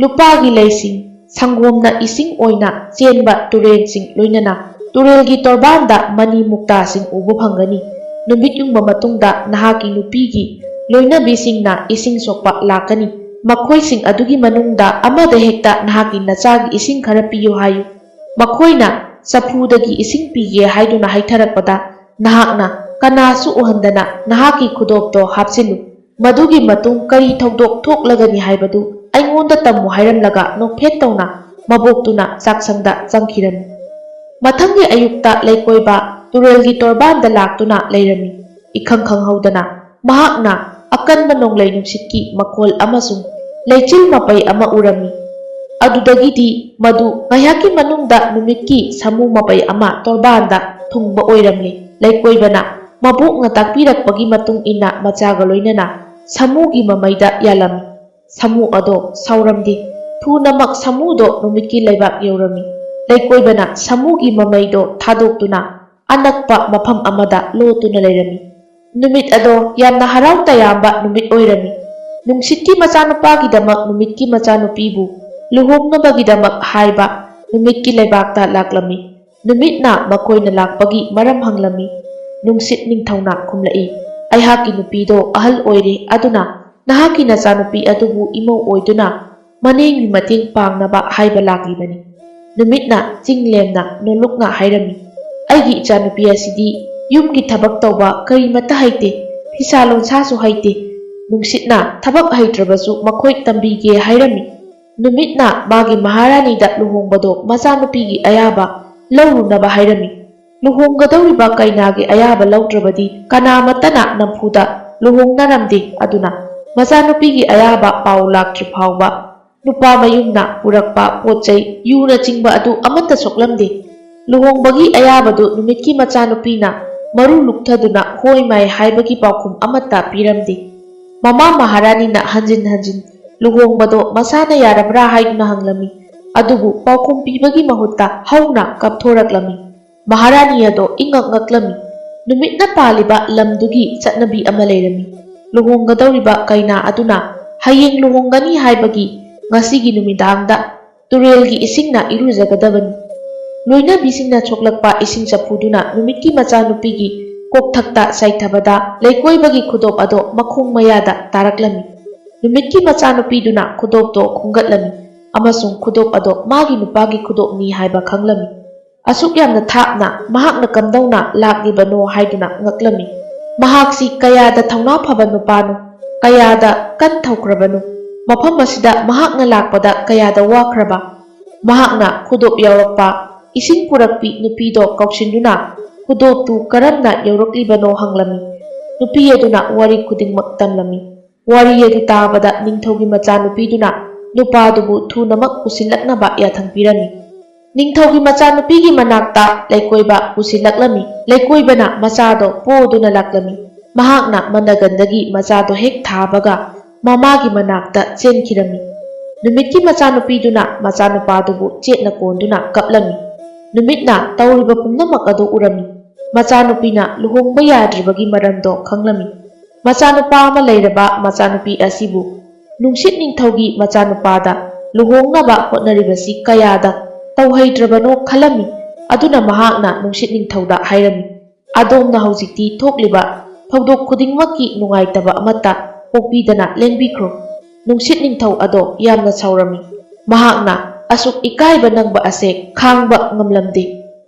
ꯂꯨꯄꯥꯒꯤ ꯂꯩꯁꯤꯡ, ꯁꯪꯒꯣꯝꯅ ꯏꯁꯤꯡ ꯑꯣꯏꯅ ꯆꯦꯟꯕ ꯇꯨꯔꯦꯜꯁꯤꯡ, ꯂꯣꯏꯅꯅ ꯇꯨꯔꯦꯜꯒꯤ ꯇꯣꯔꯕꯥꯟꯗ ꯃꯅꯤ ꯃꯨꯛꯇꯥꯁꯤꯡ ꯎꯕ ꯐꯪꯒꯅꯤ꯫ ꯅꯨꯃꯤꯠ ꯌꯨꯡꯕ ꯃꯇꯨꯡꯗ ꯅꯍꯥꯛꯀꯤ ꯅꯨꯄꯤꯒꯤ ꯂꯣꯏꯅꯕꯤꯁꯤꯡꯅ ꯏꯁꯤꯡ ꯁꯣꯛꯄ ꯂꯥꯛꯀꯅꯤ꯫ ꯃꯈꯣꯏꯁꯤꯡ ꯑꯗꯨꯒꯤ ꯃꯅꯨꯡꯗ ꯑꯃꯗ ꯍꯦꯛꯇ ꯅꯍꯥꯛꯀꯤ ꯅꯆꯥꯒꯤ ꯏꯁꯤꯡ ꯈꯔ ꯄꯤꯌꯨ ꯍꯥꯏꯌꯨ꯫ ꯃꯈꯣꯏꯅ ꯆꯐꯨꯗꯒꯤ ꯏꯁꯤꯡ ꯄꯤꯒꯦ ꯍꯥꯏꯗꯨꯅ ꯍꯥꯏꯊꯔꯛꯄꯗ ꯅꯍꯥꯛꯅ ꯀꯅꯥꯁꯨ ꯎꯍꯟꯗꯅ ꯅꯍꯥꯛꯀꯤ ꯈꯨꯗꯣꯞꯇꯣ ꯍꯥꯞꯆꯤꯜꯂꯨ꯫ ꯃꯗꯨꯒꯤ ꯃꯇꯨꯡ ꯀꯔꯤ ꯊꯧꯗꯣꯛ ꯊꯣꯛꯂꯒꯅꯤ ꯍꯥꯏꯕꯗꯨ ꯑꯩꯉꯣꯟꯗ ꯇꯝꯃꯨ" ꯍꯥꯏꯔꯝꯂꯒ ꯅꯣꯛꯐꯦꯠ ꯇꯧꯅ ꯃꯕꯣꯛꯇꯨꯅ ꯆꯥꯛꯁꯪꯗ ꯆꯪꯈꯤꯔꯝꯃꯤ꯫ ꯃꯊꯪꯒꯤ ꯑꯌꯨꯛꯇ ꯂꯩꯀꯣꯏꯕ ꯇꯨꯔꯦꯜꯒꯤ ꯇꯣꯔꯕꯥꯟꯗ ꯂꯥꯛꯇꯨꯅ ꯂꯩꯔꯝꯃꯤ꯫ ꯏꯈꯪ ꯈꯪꯍꯧꯗꯅ ꯃꯍꯥꯛꯅ ꯑꯀꯟꯕ ꯅꯣꯡꯂꯩ ꯅꯨꯡꯁꯤꯠꯀꯤ ꯃꯈꯣꯜ ꯑꯃꯁꯨꯡ ꯂꯩꯆꯤꯜ ꯃꯄꯩ ꯑꯃ ꯎꯔꯝꯃꯤ꯫ ꯑꯗꯨꯗꯒꯤꯗꯤ ꯃꯗꯨ ꯉꯥꯏꯍꯥꯛꯀꯤ ꯃꯅꯨꯡꯗ ꯅꯨꯃꯤꯠꯀꯤ ꯁꯥꯃꯨ ꯃꯄꯩ ꯑꯃ ꯇꯣꯔꯕꯥꯟꯗ ꯊꯨꯡꯕ ꯑꯣꯏꯔꯝꯂꯦ꯫ ꯂꯩꯀꯣꯏꯕꯅ ꯃꯕꯣꯛꯅ ꯇꯥꯛꯄꯤꯔꯛꯄꯒꯤ ꯃꯇꯨꯡ ꯏꯟꯅ ꯃꯆꯥꯒ ꯂꯣꯏꯅꯅ ꯁꯥꯃꯨꯒꯤ ꯃꯃꯩꯗ ꯌꯥꯜꯂꯝꯃꯤ꯫ ꯁꯥꯃꯨ ꯑꯗꯣ ꯁꯥꯎꯔꯝꯗꯦ꯫ ꯊꯨꯅꯃꯛ ꯁꯥꯃꯨꯗꯣ ꯅꯨꯃꯤꯠꯀꯤ ꯂꯩꯕꯥꯛ ꯌꯧꯔꯝꯃꯤ꯫ ꯂꯩꯀꯣꯏꯕꯅ ꯁꯥꯃꯨꯒꯤ ꯃꯃꯩꯗꯣ ꯊꯥꯗꯣꯛꯇꯨꯅ ꯑꯅꯛꯄ ꯃꯐꯝ ꯑꯃꯗ ꯂꯣꯠꯇꯨꯅ ꯂꯩꯔꯝꯃꯤ꯫ ꯅꯨꯃꯤꯠ ꯑꯗꯣ ꯌꯥꯝꯅ ꯍꯔꯥꯎ ꯇꯌꯥꯝꯕ ꯅꯨꯃꯤꯠ ꯑꯣꯏꯔꯝꯃꯤ꯫ ꯅꯨꯡꯁꯤꯠꯀꯤ ꯃꯆꯥꯅꯨꯄꯥꯒꯤꯗꯃꯛ ꯅꯨꯃꯤꯠꯀꯤ ꯃꯆꯥꯅꯨꯄꯤꯕꯨ ꯂꯨꯍꯣꯡꯅꯕꯒꯤꯗꯃꯛ ꯍꯥꯏꯕ ꯅꯨꯃꯤꯠꯀꯤ ꯂꯩꯕꯥꯛꯇ ꯂꯥꯛꯂꯝꯃꯤ꯫ ꯅꯨꯃꯤꯠꯅ ꯃꯈꯣꯏꯅ ꯂꯥꯛꯄꯒꯤ ꯃꯔꯝ ꯍꯪꯂꯝꯃꯤ꯫ ꯅꯨꯡꯁꯤꯠ ꯅꯤꯡꯊꯧꯅ ꯈꯨꯝꯂꯛꯏ, "ꯑꯩꯍꯥꯛꯀꯤ ꯅꯨꯄꯤꯗꯣ ꯑꯍꯜ ꯑꯣꯏꯔꯦ, ꯑꯗꯨꯅ ꯅꯍꯥꯛꯀꯤ ꯅꯆꯥꯅꯨꯄꯤ ꯑꯗꯨꯕꯨ ꯏꯃꯧ ꯑꯣꯏꯗꯨꯅ ꯃꯅꯦꯝꯒꯤ ꯃꯇꯦꯡ ꯄꯥꯡꯅꯕ ꯍꯥꯏꯕ ꯂꯥꯛꯂꯤꯕꯅꯤ꯫" ꯅꯨꯃꯤꯠꯅ ꯆꯤꯡ ꯂꯦꯝꯅ ꯅꯣꯂꯨꯛꯅ ꯍꯥꯏꯔꯝꯃꯤ, "ꯑꯩꯒꯤ ꯏꯆꯥꯅꯨꯄꯤ ꯑꯁꯤꯗꯤ ꯌꯨꯝꯒꯤ ꯊꯕꯛ ꯇꯧꯕ ꯀꯔꯤꯃꯠꯇ ꯍꯩꯇꯦ, ꯐꯤꯁꯥ ꯂꯣꯟꯁꯥꯁꯨ ꯍꯩꯇꯦ꯫ ꯅꯨꯡꯁꯤꯠꯅ ꯊꯕꯛ ꯍꯩꯇ꯭ꯔꯕꯁꯨ ꯃꯈꯣꯏ ꯇꯝꯕꯤꯒꯦ ꯍꯥꯏꯔꯝꯃꯤ꯫" ꯅꯨꯃꯤꯠꯅ ꯃꯥꯒꯤ ꯃꯍꯥꯔꯥꯅꯤꯗ ꯂꯨꯍꯣꯡꯕꯗꯣ ꯃꯆꯥꯅꯨꯄꯤꯒꯤ ꯑꯌꯥꯕ ꯂꯧꯔꯨꯅꯕ ꯍꯥꯏꯔꯝꯃꯤ꯫ ꯂꯨꯍꯣꯡꯒꯗꯧꯔꯤꯕ ꯀꯩꯅꯥꯒꯤ ꯑꯌꯥꯕ ꯂꯧꯗ꯭ꯔꯕꯗꯤ ꯀꯅꯥꯃꯠꯇꯅ ꯅꯝꯐꯨꯗ ꯂꯨꯍꯣꯡꯅꯔꯝꯗꯦ꯫ ꯑꯗꯨꯅ ꯃꯆꯥꯅꯨꯄꯤꯒꯤ ꯑꯌꯥꯕ ꯄꯥꯎ ꯂꯥꯛꯇ꯭ꯔꯤ ꯐꯥꯎꯕ ꯅꯨꯄꯥ ꯃꯌꯨꯝꯅ ꯄꯨꯔꯛꯄ ꯄꯣꯠ ꯆꯩ, ꯌꯨꯅꯆꯤꯡꯕ ꯑꯗꯨ ꯑꯃꯠꯇ ꯁꯣꯛꯂꯝꯗꯦ꯫ ꯂꯨꯍꯣꯡꯕꯒꯤ ꯑꯌꯥꯕꯗꯨ ꯅꯨꯃꯤꯠꯀꯤ ꯃꯆꯥꯅꯨꯄꯤꯅ ꯃꯔꯨ ꯂꯨꯛꯊꯗꯨꯅ ꯍꯣꯏ ꯃꯥꯏ ꯍꯥꯏꯕꯒꯤ ꯄꯥꯎꯈꯨꯝ ꯑꯃꯠꯇ ꯄꯤꯔꯝꯗꯦ꯫ ꯃꯃꯥ ꯃꯍꯥꯔꯥꯅꯤꯅ ꯍꯟꯖꯤꯟ ꯍꯟꯖꯤꯟ ꯂꯨꯍꯣꯡꯕꯗꯣ ꯃꯁꯥꯅ ꯌꯥꯔꯕ꯭ꯔꯥ ꯍꯥꯏꯗꯨꯅ ꯍꯪꯂꯝꯃꯤ꯫ ꯑꯗꯨꯕꯨ ꯄꯥꯎꯈꯨꯝ ꯄꯤꯕꯒꯤ ꯃꯍꯨꯠꯇ ꯍꯧꯅ ꯀꯞꯊꯣꯔꯛꯂꯝꯃꯤ꯫ ꯃꯍꯥꯔꯥꯅꯤ ꯑꯗꯣ ꯏꯉꯛ ꯉꯛꯂꯝꯃꯤ꯫ ꯅꯨꯃꯤꯠꯅ ꯄꯥꯜꯂꯤꯕ ꯂꯝꯗꯨꯒꯤ ꯆꯠꯅꯕꯤ ꯑꯃ ꯂꯩꯔꯝꯃꯤ꯫ ꯂꯨꯍꯣꯡꯒꯗꯧꯔꯤꯕ ꯀꯩꯅꯥ ꯑꯗꯨꯅ ꯍꯌꯦꯡ ꯂꯨꯍꯣꯡꯒꯅꯤ ꯍꯥꯏꯕꯒꯤ ꯉꯁꯤꯒꯤ ꯅꯨꯃꯤꯗꯥꯡꯗ ꯇꯨꯔꯦꯜꯒꯤ ꯏꯁꯤꯡꯅ ꯏꯔꯨꯖꯒꯗꯕꯅꯤ꯫ ꯂꯣꯏꯅꯕꯤꯁꯤꯡꯅ ꯁꯣꯛꯂꯛꯄ ꯏꯁꯤꯡ ꯆꯐꯨꯗꯨꯅ ꯅꯨꯃꯤꯠꯀꯤ ꯃꯆꯥꯅꯨꯄꯤꯒꯤ ꯀꯣꯛꯊꯛꯇ ꯆꯥꯏꯊꯕꯗ ꯂꯩꯀꯣꯏꯕꯒꯤ ꯈꯨꯗꯣꯞ ꯑꯗꯣ ꯃꯈꯣꯡ ꯃꯌꯥꯗ ꯇꯥꯔꯛꯂꯝꯃꯤ꯫ ꯅꯨꯃꯤꯠꯀꯤ ꯃꯆꯥꯅꯨꯄꯤꯗꯨꯅ ꯈꯨꯗꯣꯞꯇꯣ ꯈꯨꯝꯒꯠꯂꯝꯃꯤ ꯑꯃꯁꯨꯡ ꯈꯨꯗꯣꯞ ꯑꯗꯣ ꯃꯥꯒꯤ ꯅꯨꯄꯥꯒꯤ ꯈꯨꯗꯣꯞꯅꯤ ꯍꯥꯏꯕ ꯈꯪꯂꯝꯃꯤ꯫ ꯑꯁꯨꯛ ꯌꯥꯝꯅ ꯊꯥꯞꯅ ꯃꯍꯥꯛꯅ ꯀꯝꯗꯧꯅ ꯂꯥꯛꯂꯤꯕꯅꯣ ꯍꯥꯏꯗꯨꯅ ꯉꯛꯂꯝꯃꯤ꯫ ꯃꯍꯥꯛꯁꯤ ꯀꯌꯥꯗ ꯊꯧꯅꯥ ꯐꯕ ꯅꯨꯄꯥꯅꯣ, ꯀꯌꯥꯗ ꯀꯟ ꯊꯧꯈ꯭ꯔꯕꯅꯣ, ꯃꯐꯝ ꯑꯁꯤꯗ ꯃꯍꯥꯛꯅ ꯂꯥꯛꯄꯗ ꯀꯌꯥꯗ ꯋꯥꯈ꯭ꯔꯕ꯫ ꯃꯍꯥꯛꯅ ꯈꯨꯗꯣꯞ ꯌꯥꯎꯔꯛꯄ ꯏꯁꯤꯡ ꯄꯨꯔꯛꯄꯤ ꯅꯨꯄꯤꯗꯣ ꯀꯧꯁꯤꯟꯗꯨꯅ ꯈꯨꯗꯣꯞꯇꯨ ꯀꯔꯝꯅ ꯌꯧꯔꯛꯂꯤꯕꯅꯣ ꯍꯪꯂꯝꯃꯤ꯫ ꯅꯨꯄꯤ ꯑꯗꯨꯅ ꯋꯥꯔꯤ ꯈꯨꯗꯤꯡꯃꯛ ꯇꯝꯂꯝꯃꯤ꯫ ꯋꯥꯔꯤ ꯑꯗꯨ ꯇꯥꯕꯗ ꯅꯤꯡꯊꯧꯒꯤ ꯃꯆꯥꯅꯨꯄꯤꯗꯨꯅ ꯅꯨꯄꯥꯗꯨꯕꯨ ꯊꯨꯅꯃꯛ ꯄꯨꯁꯤꯜꯂꯛꯅꯕ ꯌꯥꯊꯪ ꯄꯤꯔꯝꯃꯤ꯫ ꯅꯤꯡꯊꯧꯒꯤ ꯃꯆꯥꯅꯨꯄꯤꯒꯤ ꯃꯅꯥꯛꯇ ꯂꯩꯀꯣꯏꯕ ꯄꯨꯁꯤꯜꯂꯛꯂꯝꯃꯤ꯫ ꯂꯩꯀꯣꯏꯕꯅ ꯃꯆꯥꯗꯣ ꯄꯣꯗꯨꯅ ꯂꯥꯛꯂꯝꯃꯤ꯫ ꯃꯍꯥꯛꯅ ꯃꯅꯒꯟꯗꯒꯤ ꯃꯆꯥꯗꯣ ꯍꯦꯛ ꯊꯥꯕꯒ ꯃꯃꯥꯒꯤ ꯃꯅꯥꯛꯇ ꯆꯦꯟꯈꯤꯔꯝꯃꯤ꯫ ꯅꯨꯃꯤꯠꯀꯤ ꯃꯆꯥꯅꯨꯄꯤꯗꯨꯅ ꯃꯆꯥꯅꯨꯄꯥꯗꯨꯕꯨ ꯆꯦꯠꯅ ꯀꯣꯟꯗꯨꯅ ꯀꯞꯂꯝꯃꯤ꯫ ꯅꯨꯃꯤꯠꯅ ꯇꯧꯔꯤꯕ ꯄꯨꯝꯅꯃꯛ ꯑꯗꯨ ꯎꯔꯝꯃꯤ꯫ ꯃꯆꯥꯅꯨꯄꯤꯅ ꯂꯨꯍꯣꯡꯕ ꯌꯥꯗ꯭ꯔꯤꯕꯒꯤ ꯃꯔꯝꯗꯣ ꯈꯪꯂꯝꯃꯤ꯫ ꯃꯆꯥꯅꯨꯄꯥ ꯑꯃ ꯂꯩꯔꯕ ꯃꯆꯥꯅꯨꯄꯤ ꯑꯁꯤꯕꯨ ꯅꯨꯡꯁꯤꯠ ꯅꯤꯡꯊꯧꯒꯤ ꯃꯆꯥꯅꯨꯄꯥꯗ ꯂꯨꯍꯣꯡꯅꯕ ꯍꯣꯠꯅꯔꯤꯕꯁꯤ ꯀꯌꯥꯗ ꯇꯧꯍꯩꯗ꯭ꯔꯕꯅꯣ ꯈꯜꯂꯝꯃꯤ꯫ ꯑꯗꯨꯅ ꯃꯍꯥꯛꯅ ꯅꯨꯡꯁꯤꯠ ꯅꯤꯡꯊꯧꯗ ꯍꯥꯏꯔꯝꯃꯤ, "ꯑꯗꯣꯝꯅ ꯍꯧꯖꯤꯛꯇꯤ ꯊꯣꯛꯂꯤꯕ ꯊꯧꯗꯣꯛ ꯈꯨꯗꯤꯡꯃꯛꯀꯤ ꯅꯨꯡꯉꯥꯏꯇꯕ ꯑꯃꯠꯇ ꯄꯣꯛꯄꯤꯗꯅ ꯂꯦꯡꯕꯤꯈ꯭ꯔꯣ꯫" ꯅꯨꯡꯁꯤꯠ ꯅꯤꯡꯊꯧ ꯑꯗꯣ ꯌꯥꯝꯅ ꯁꯥꯎꯔꯝꯃꯤ꯫ ꯃꯍꯥꯛꯅ ꯑꯁꯨꯛ ꯏꯀꯥꯏꯕ ꯅꯪꯕ ꯑꯁꯦ ꯈꯥꯡꯕ ꯉꯝꯂꯝꯗꯦ꯫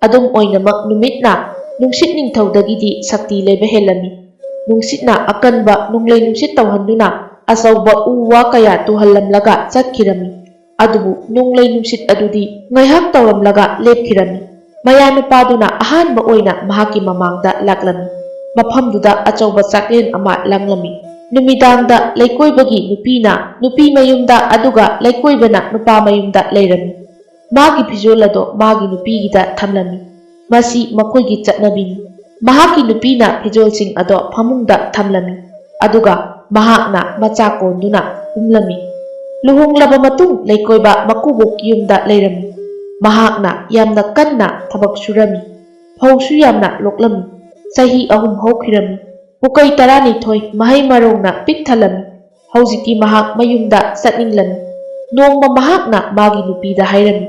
ꯑꯗꯨꯝ ꯑꯣꯏꯅꯃꯛ ꯅꯨꯃꯤꯠꯅ ꯅꯨꯡꯁꯤꯠ ꯅꯤꯡꯊꯧꯗꯒꯤꯗꯤ ꯁꯛꯇꯤ ꯂꯩꯕ ꯍꯦꯜꯂꯝꯃꯤ꯫ ꯅꯨꯡꯁꯤꯠꯅ ꯑꯀꯟꯕ ꯅꯣꯡꯂꯩ ꯅꯨꯡꯁꯤꯠ ꯇꯧꯍꯟꯗꯨꯅ ꯑꯆꯧꯕ ꯎ ꯋꯥ ꯀꯌꯥ ꯇꯨꯍꯜꯂꯝꯂꯒ ꯆꯠꯈꯤꯔꯝꯃꯤ꯫ ꯑꯗꯨꯕꯨ ꯅꯣꯡꯂꯩ ꯅꯨꯡꯁꯤꯠ ꯑꯗꯨꯗꯤ ꯉꯥꯏꯍꯥꯛ ꯇꯧꯔꯝꯂꯒ ꯂꯦꯞꯈꯤꯔꯝꯃꯤ꯫ ꯃꯌꯥꯅꯨꯄꯥꯗꯨꯅ ꯑꯍꯥꯟꯕ ꯑꯣꯏꯅ ꯃꯍꯥꯛꯀꯤ ꯃꯃꯥꯡꯗ ꯂꯥꯛꯂꯝꯃꯤ꯫ ꯃꯐꯝꯗꯨꯗ ꯑꯆꯧꯕ ꯆꯥꯛꯂꯦꯟ ꯑꯃ ꯂꯥꯡꯂꯝꯃꯤ꯫ ꯅꯨꯃꯤꯗꯥꯡꯗ ꯂꯩꯀꯣꯏꯕꯒꯤ ꯅꯨꯄꯤꯅ ꯅꯨꯄꯤ ꯃꯌꯨꯝꯗ, ꯑꯗꯨꯒ ꯂꯩꯀꯣꯏꯕꯅ ꯅꯨꯄꯥ ꯃꯌꯨꯝꯗ ꯂꯩꯔꯝꯃꯤ꯫ ꯃꯥꯒꯤ ꯐꯤꯖꯣꯜ ꯑꯗꯣ ꯃꯥꯒꯤ ꯅꯨꯄꯤꯒꯤꯗ ꯊꯝꯂꯝꯃꯤ꯫ ꯃꯁꯤ ꯃꯈꯣꯏꯒꯤ ꯆꯠꯅꯕꯤꯅꯤ꯫ ꯃꯍꯥꯛꯀꯤ ꯅꯨꯄꯤꯅ ꯐꯤꯖꯣꯜꯁꯤꯡ ꯑꯗꯣ ꯐꯃꯨꯡꯗ ꯊꯝꯂꯝꯃꯤ, ꯑꯗꯨꯒ ꯃꯍꯥꯛꯅ ꯃꯆꯥ ꯀꯣꯟꯗꯨꯅ ꯇꯨꯝꯂꯝꯃꯤ꯫ ꯂꯨꯍꯣꯡꯂꯕ ꯃꯇꯨꯡ ꯂꯩꯀꯣꯏꯕ ꯃꯀꯨꯕꯣꯛ ꯌꯨꯝꯗ ꯂꯩꯔꯝꯃꯤ꯫ ꯃꯍꯥꯛꯅ ꯌꯥꯝꯅ ꯀꯟꯅ ꯊꯕꯛ ꯁꯨꯔꯝꯃꯤ꯫ ꯐꯧꯁꯨ ꯌꯥꯝꯅ ꯂꯣꯛꯂꯝꯃꯤ꯫ ꯆꯍꯤ ꯑꯍꯨꯝ ꯍꯧꯈꯤꯔꯝꯃꯤ꯫ ꯄꯨꯀꯩ ꯇꯔꯥꯅꯤꯊꯣꯏ ꯃꯍꯩ ꯃꯔꯣꯡꯅ ꯄꯤꯛ ꯊꯜꯂꯝꯃꯤ꯫ ꯍꯧꯖꯤꯛꯇꯤ ꯃꯍꯥꯛ ꯃꯌꯨꯝꯗ ꯆꯠꯅꯤꯡꯂꯝꯃꯤ꯫ ꯅꯣꯡꯃ ꯃꯍꯥꯛꯅ ꯃꯥꯒꯤ ꯅꯨꯄꯤꯗ ꯍꯥꯏꯔꯝꯃꯤ,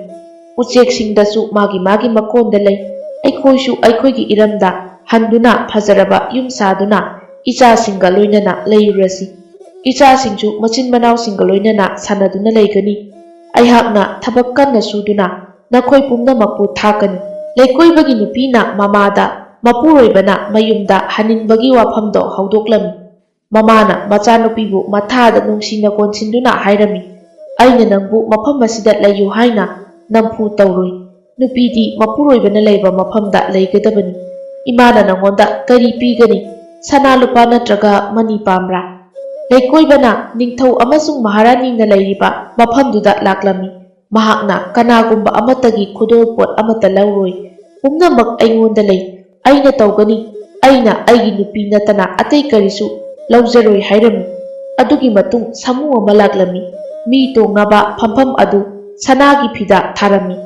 "ꯎꯆꯦꯛꯁꯤꯡꯗꯁꯨ ꯃꯥꯒꯤ ꯃꯥꯒꯤ ꯃꯀꯣꯟꯗ ꯂꯩ꯫ ꯑꯩꯈꯣꯏꯁꯨ ꯑꯩꯈꯣꯏꯒꯤ ꯏꯔꯝꯗ ꯍꯟꯗꯨꯅ ꯐꯖꯔꯕ ꯌꯨꯝ ꯁꯥꯗꯨꯅ ꯏꯆꯥꯁꯤꯡꯒ ꯂꯣꯏꯅꯅ ꯂꯩꯔꯨꯔꯁꯤ꯫ ꯏꯆꯥꯁꯤꯡꯁꯨ ꯃꯆꯤꯟ ꯃꯅꯥꯎꯁꯤꯡꯒ ꯂꯣꯏꯅꯅ ꯁꯥꯟꯅꯗꯨꯅ ꯂꯩꯒꯅꯤ꯫ ꯑꯩꯍꯥꯛꯅ ꯊꯕꯛ ꯀꯟꯅ ꯁꯨꯗꯨꯅ ꯅꯈꯣꯏ ꯄꯨꯝꯅꯃꯛꯄꯨ ꯊꯥꯛꯀꯅꯤ꯫" ꯂꯩꯀꯣꯏꯕꯒꯤ ꯅꯨꯄꯤꯅ ꯃꯃꯥꯗ ꯃꯄꯨꯔꯣꯏꯕꯅ ꯃꯌꯨꯝꯗ ꯍꯟꯅꯤꯡꯕꯒꯤ ꯋꯥꯐꯝꯗꯣ ꯍꯧꯗꯣꯛꯂꯝꯃꯤ꯫ ꯃꯃꯥꯅ ꯃꯆꯥꯅꯨꯄꯤꯕꯨ ꯃꯊꯥꯗ ꯅꯨꯡꯁꯤꯅ ꯀꯣꯟꯁꯤꯟꯗꯨꯅ ꯍꯥꯏꯔꯝꯃꯤ, "ꯑꯩꯅ ꯅꯪꯕꯨ ꯃꯐꯝ ꯑꯁꯤꯗ ꯂꯩꯌꯨ ꯍꯥꯏꯅ ꯅꯝꯐꯨ ꯇꯧꯔꯣꯏ꯫ ꯅꯨꯄꯤꯗꯤ ꯃꯄꯨꯔꯣꯏꯕꯅ ꯂꯩꯕ ꯃꯐꯝꯗ ꯂꯩꯒꯗꯕꯅꯤ꯫ ꯏꯃꯥꯅ ꯅꯪꯉꯣꯟꯗ ꯀꯔꯤ ꯄꯤꯒꯅꯤ? ꯁꯅꯥ ꯂꯨꯄꯥ ꯅꯠꯇ꯭ꯔꯒ ꯃꯅꯤ ꯄꯥꯝꯕ꯭ꯔꯥ?" ꯂꯩꯀꯣꯏꯕꯅ ꯅꯤꯡꯊꯧ ꯑꯃꯁꯨꯡ ꯃꯍꯥꯔꯥꯅꯤꯅ ꯂꯩꯔꯤꯕ ꯃꯐꯝꯗꯨꯗ ꯂꯥꯛꯂꯝꯃꯤ꯫ ꯃꯍꯥꯛꯅ ꯀꯅꯥꯒꯨꯝꯕ ꯑꯃꯠꯇꯒꯤ ꯈꯨꯗꯣꯜꯄꯣꯠ ꯑꯃꯠꯇ ꯂꯧꯔꯣꯏ꯫ "ꯄꯨꯝꯅꯃꯛ ꯑꯩꯉꯣꯟꯗ ꯂꯩ꯫ ꯑꯩꯅ ꯇꯧꯒꯅꯤ꯫ ꯑꯩꯅ ꯑꯩꯒꯤ ꯅꯨꯄꯤ ꯅꯠꯇꯅ ꯑꯇꯩ ꯀꯔꯤꯁꯨ ꯂꯧꯖꯔꯣꯏ" ꯍꯥꯏꯔꯝꯃꯤ꯫ ꯑꯗꯨꯒꯤ ꯃꯇꯨꯡ ꯁꯥꯃꯨ ꯑꯃ ꯂꯥꯛꯂꯝꯃꯤ꯫ ꯃꯤ ꯇꯣꯡꯅꯕ ꯐꯝꯐꯝ ꯑꯗꯨ ꯁꯅꯥꯒꯤ ꯐꯤꯗꯥ ꯊꯥꯔꯝꯃꯤ꯫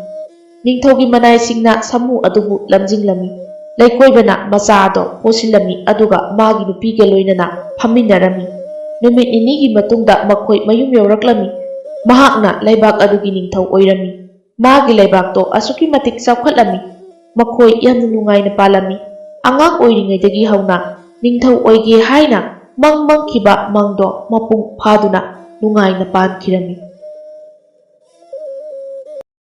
ꯅꯤꯡꯊꯧꯒꯤ ꯃꯅꯥꯏꯁꯤꯡꯅ ꯁꯥꯃꯨ ꯑꯗꯨꯕꯨ ꯂꯝꯖꯤꯡꯂꯝꯃꯤ꯫ ꯂꯩꯀꯣꯏꯕꯅ ꯃꯆꯥ ꯑꯗꯣ ꯄꯣꯠꯁꯤꯜꯂꯝꯃꯤ, ꯑꯗꯨꯒ ꯃꯥꯒꯤ ꯅꯨꯄꯤꯒ ꯂꯣꯏꯅꯅ ꯐꯝꯃꯤꯟꯅꯔꯝꯃꯤ꯫ ꯅꯨꯃꯤꯠ ꯅꯤꯅꯤꯒꯤ ꯃꯇꯨꯡꯗ ꯃꯈꯣꯏ ꯃꯌꯨꯝ ꯌꯧꯔꯛꯂꯝꯃꯤ꯫ ꯃꯍꯥꯛꯅ ꯂꯩꯕꯥꯛ ꯑꯗꯨꯒꯤ ꯅꯤꯡꯊꯧ ꯑꯣꯏꯔꯝꯃꯤ꯫ ꯃꯥꯒꯤ ꯂꯩꯕꯥꯛꯇꯣ ꯑꯁꯨꯛꯀꯤ ꯃꯇꯤꯛ ꯆꯥꯎꯈꯠꯂꯝꯃꯤ꯫ ꯃꯈꯣꯏ ꯌꯥꯝꯅ ꯅꯨꯡꯉꯥꯏꯅ ꯄꯥꯜꯂꯝꯃꯤ꯫ ꯑꯉꯥꯡ ꯑꯣꯏꯔꯤꯉꯩꯗꯒꯤ ꯍꯧꯅ ꯅꯤꯡꯊꯧ ꯑꯣꯏꯒꯦ ꯍꯥꯏꯅ ꯃꯪ ꯃꯪꯈꯤꯕ ꯃꯪꯗꯣ ꯃꯄꯨꯡ ꯐꯥꯗꯨꯅ ꯅꯨꯡꯉꯥꯏꯅ ꯄꯥꯟꯈꯤꯔꯝꯃꯤ꯫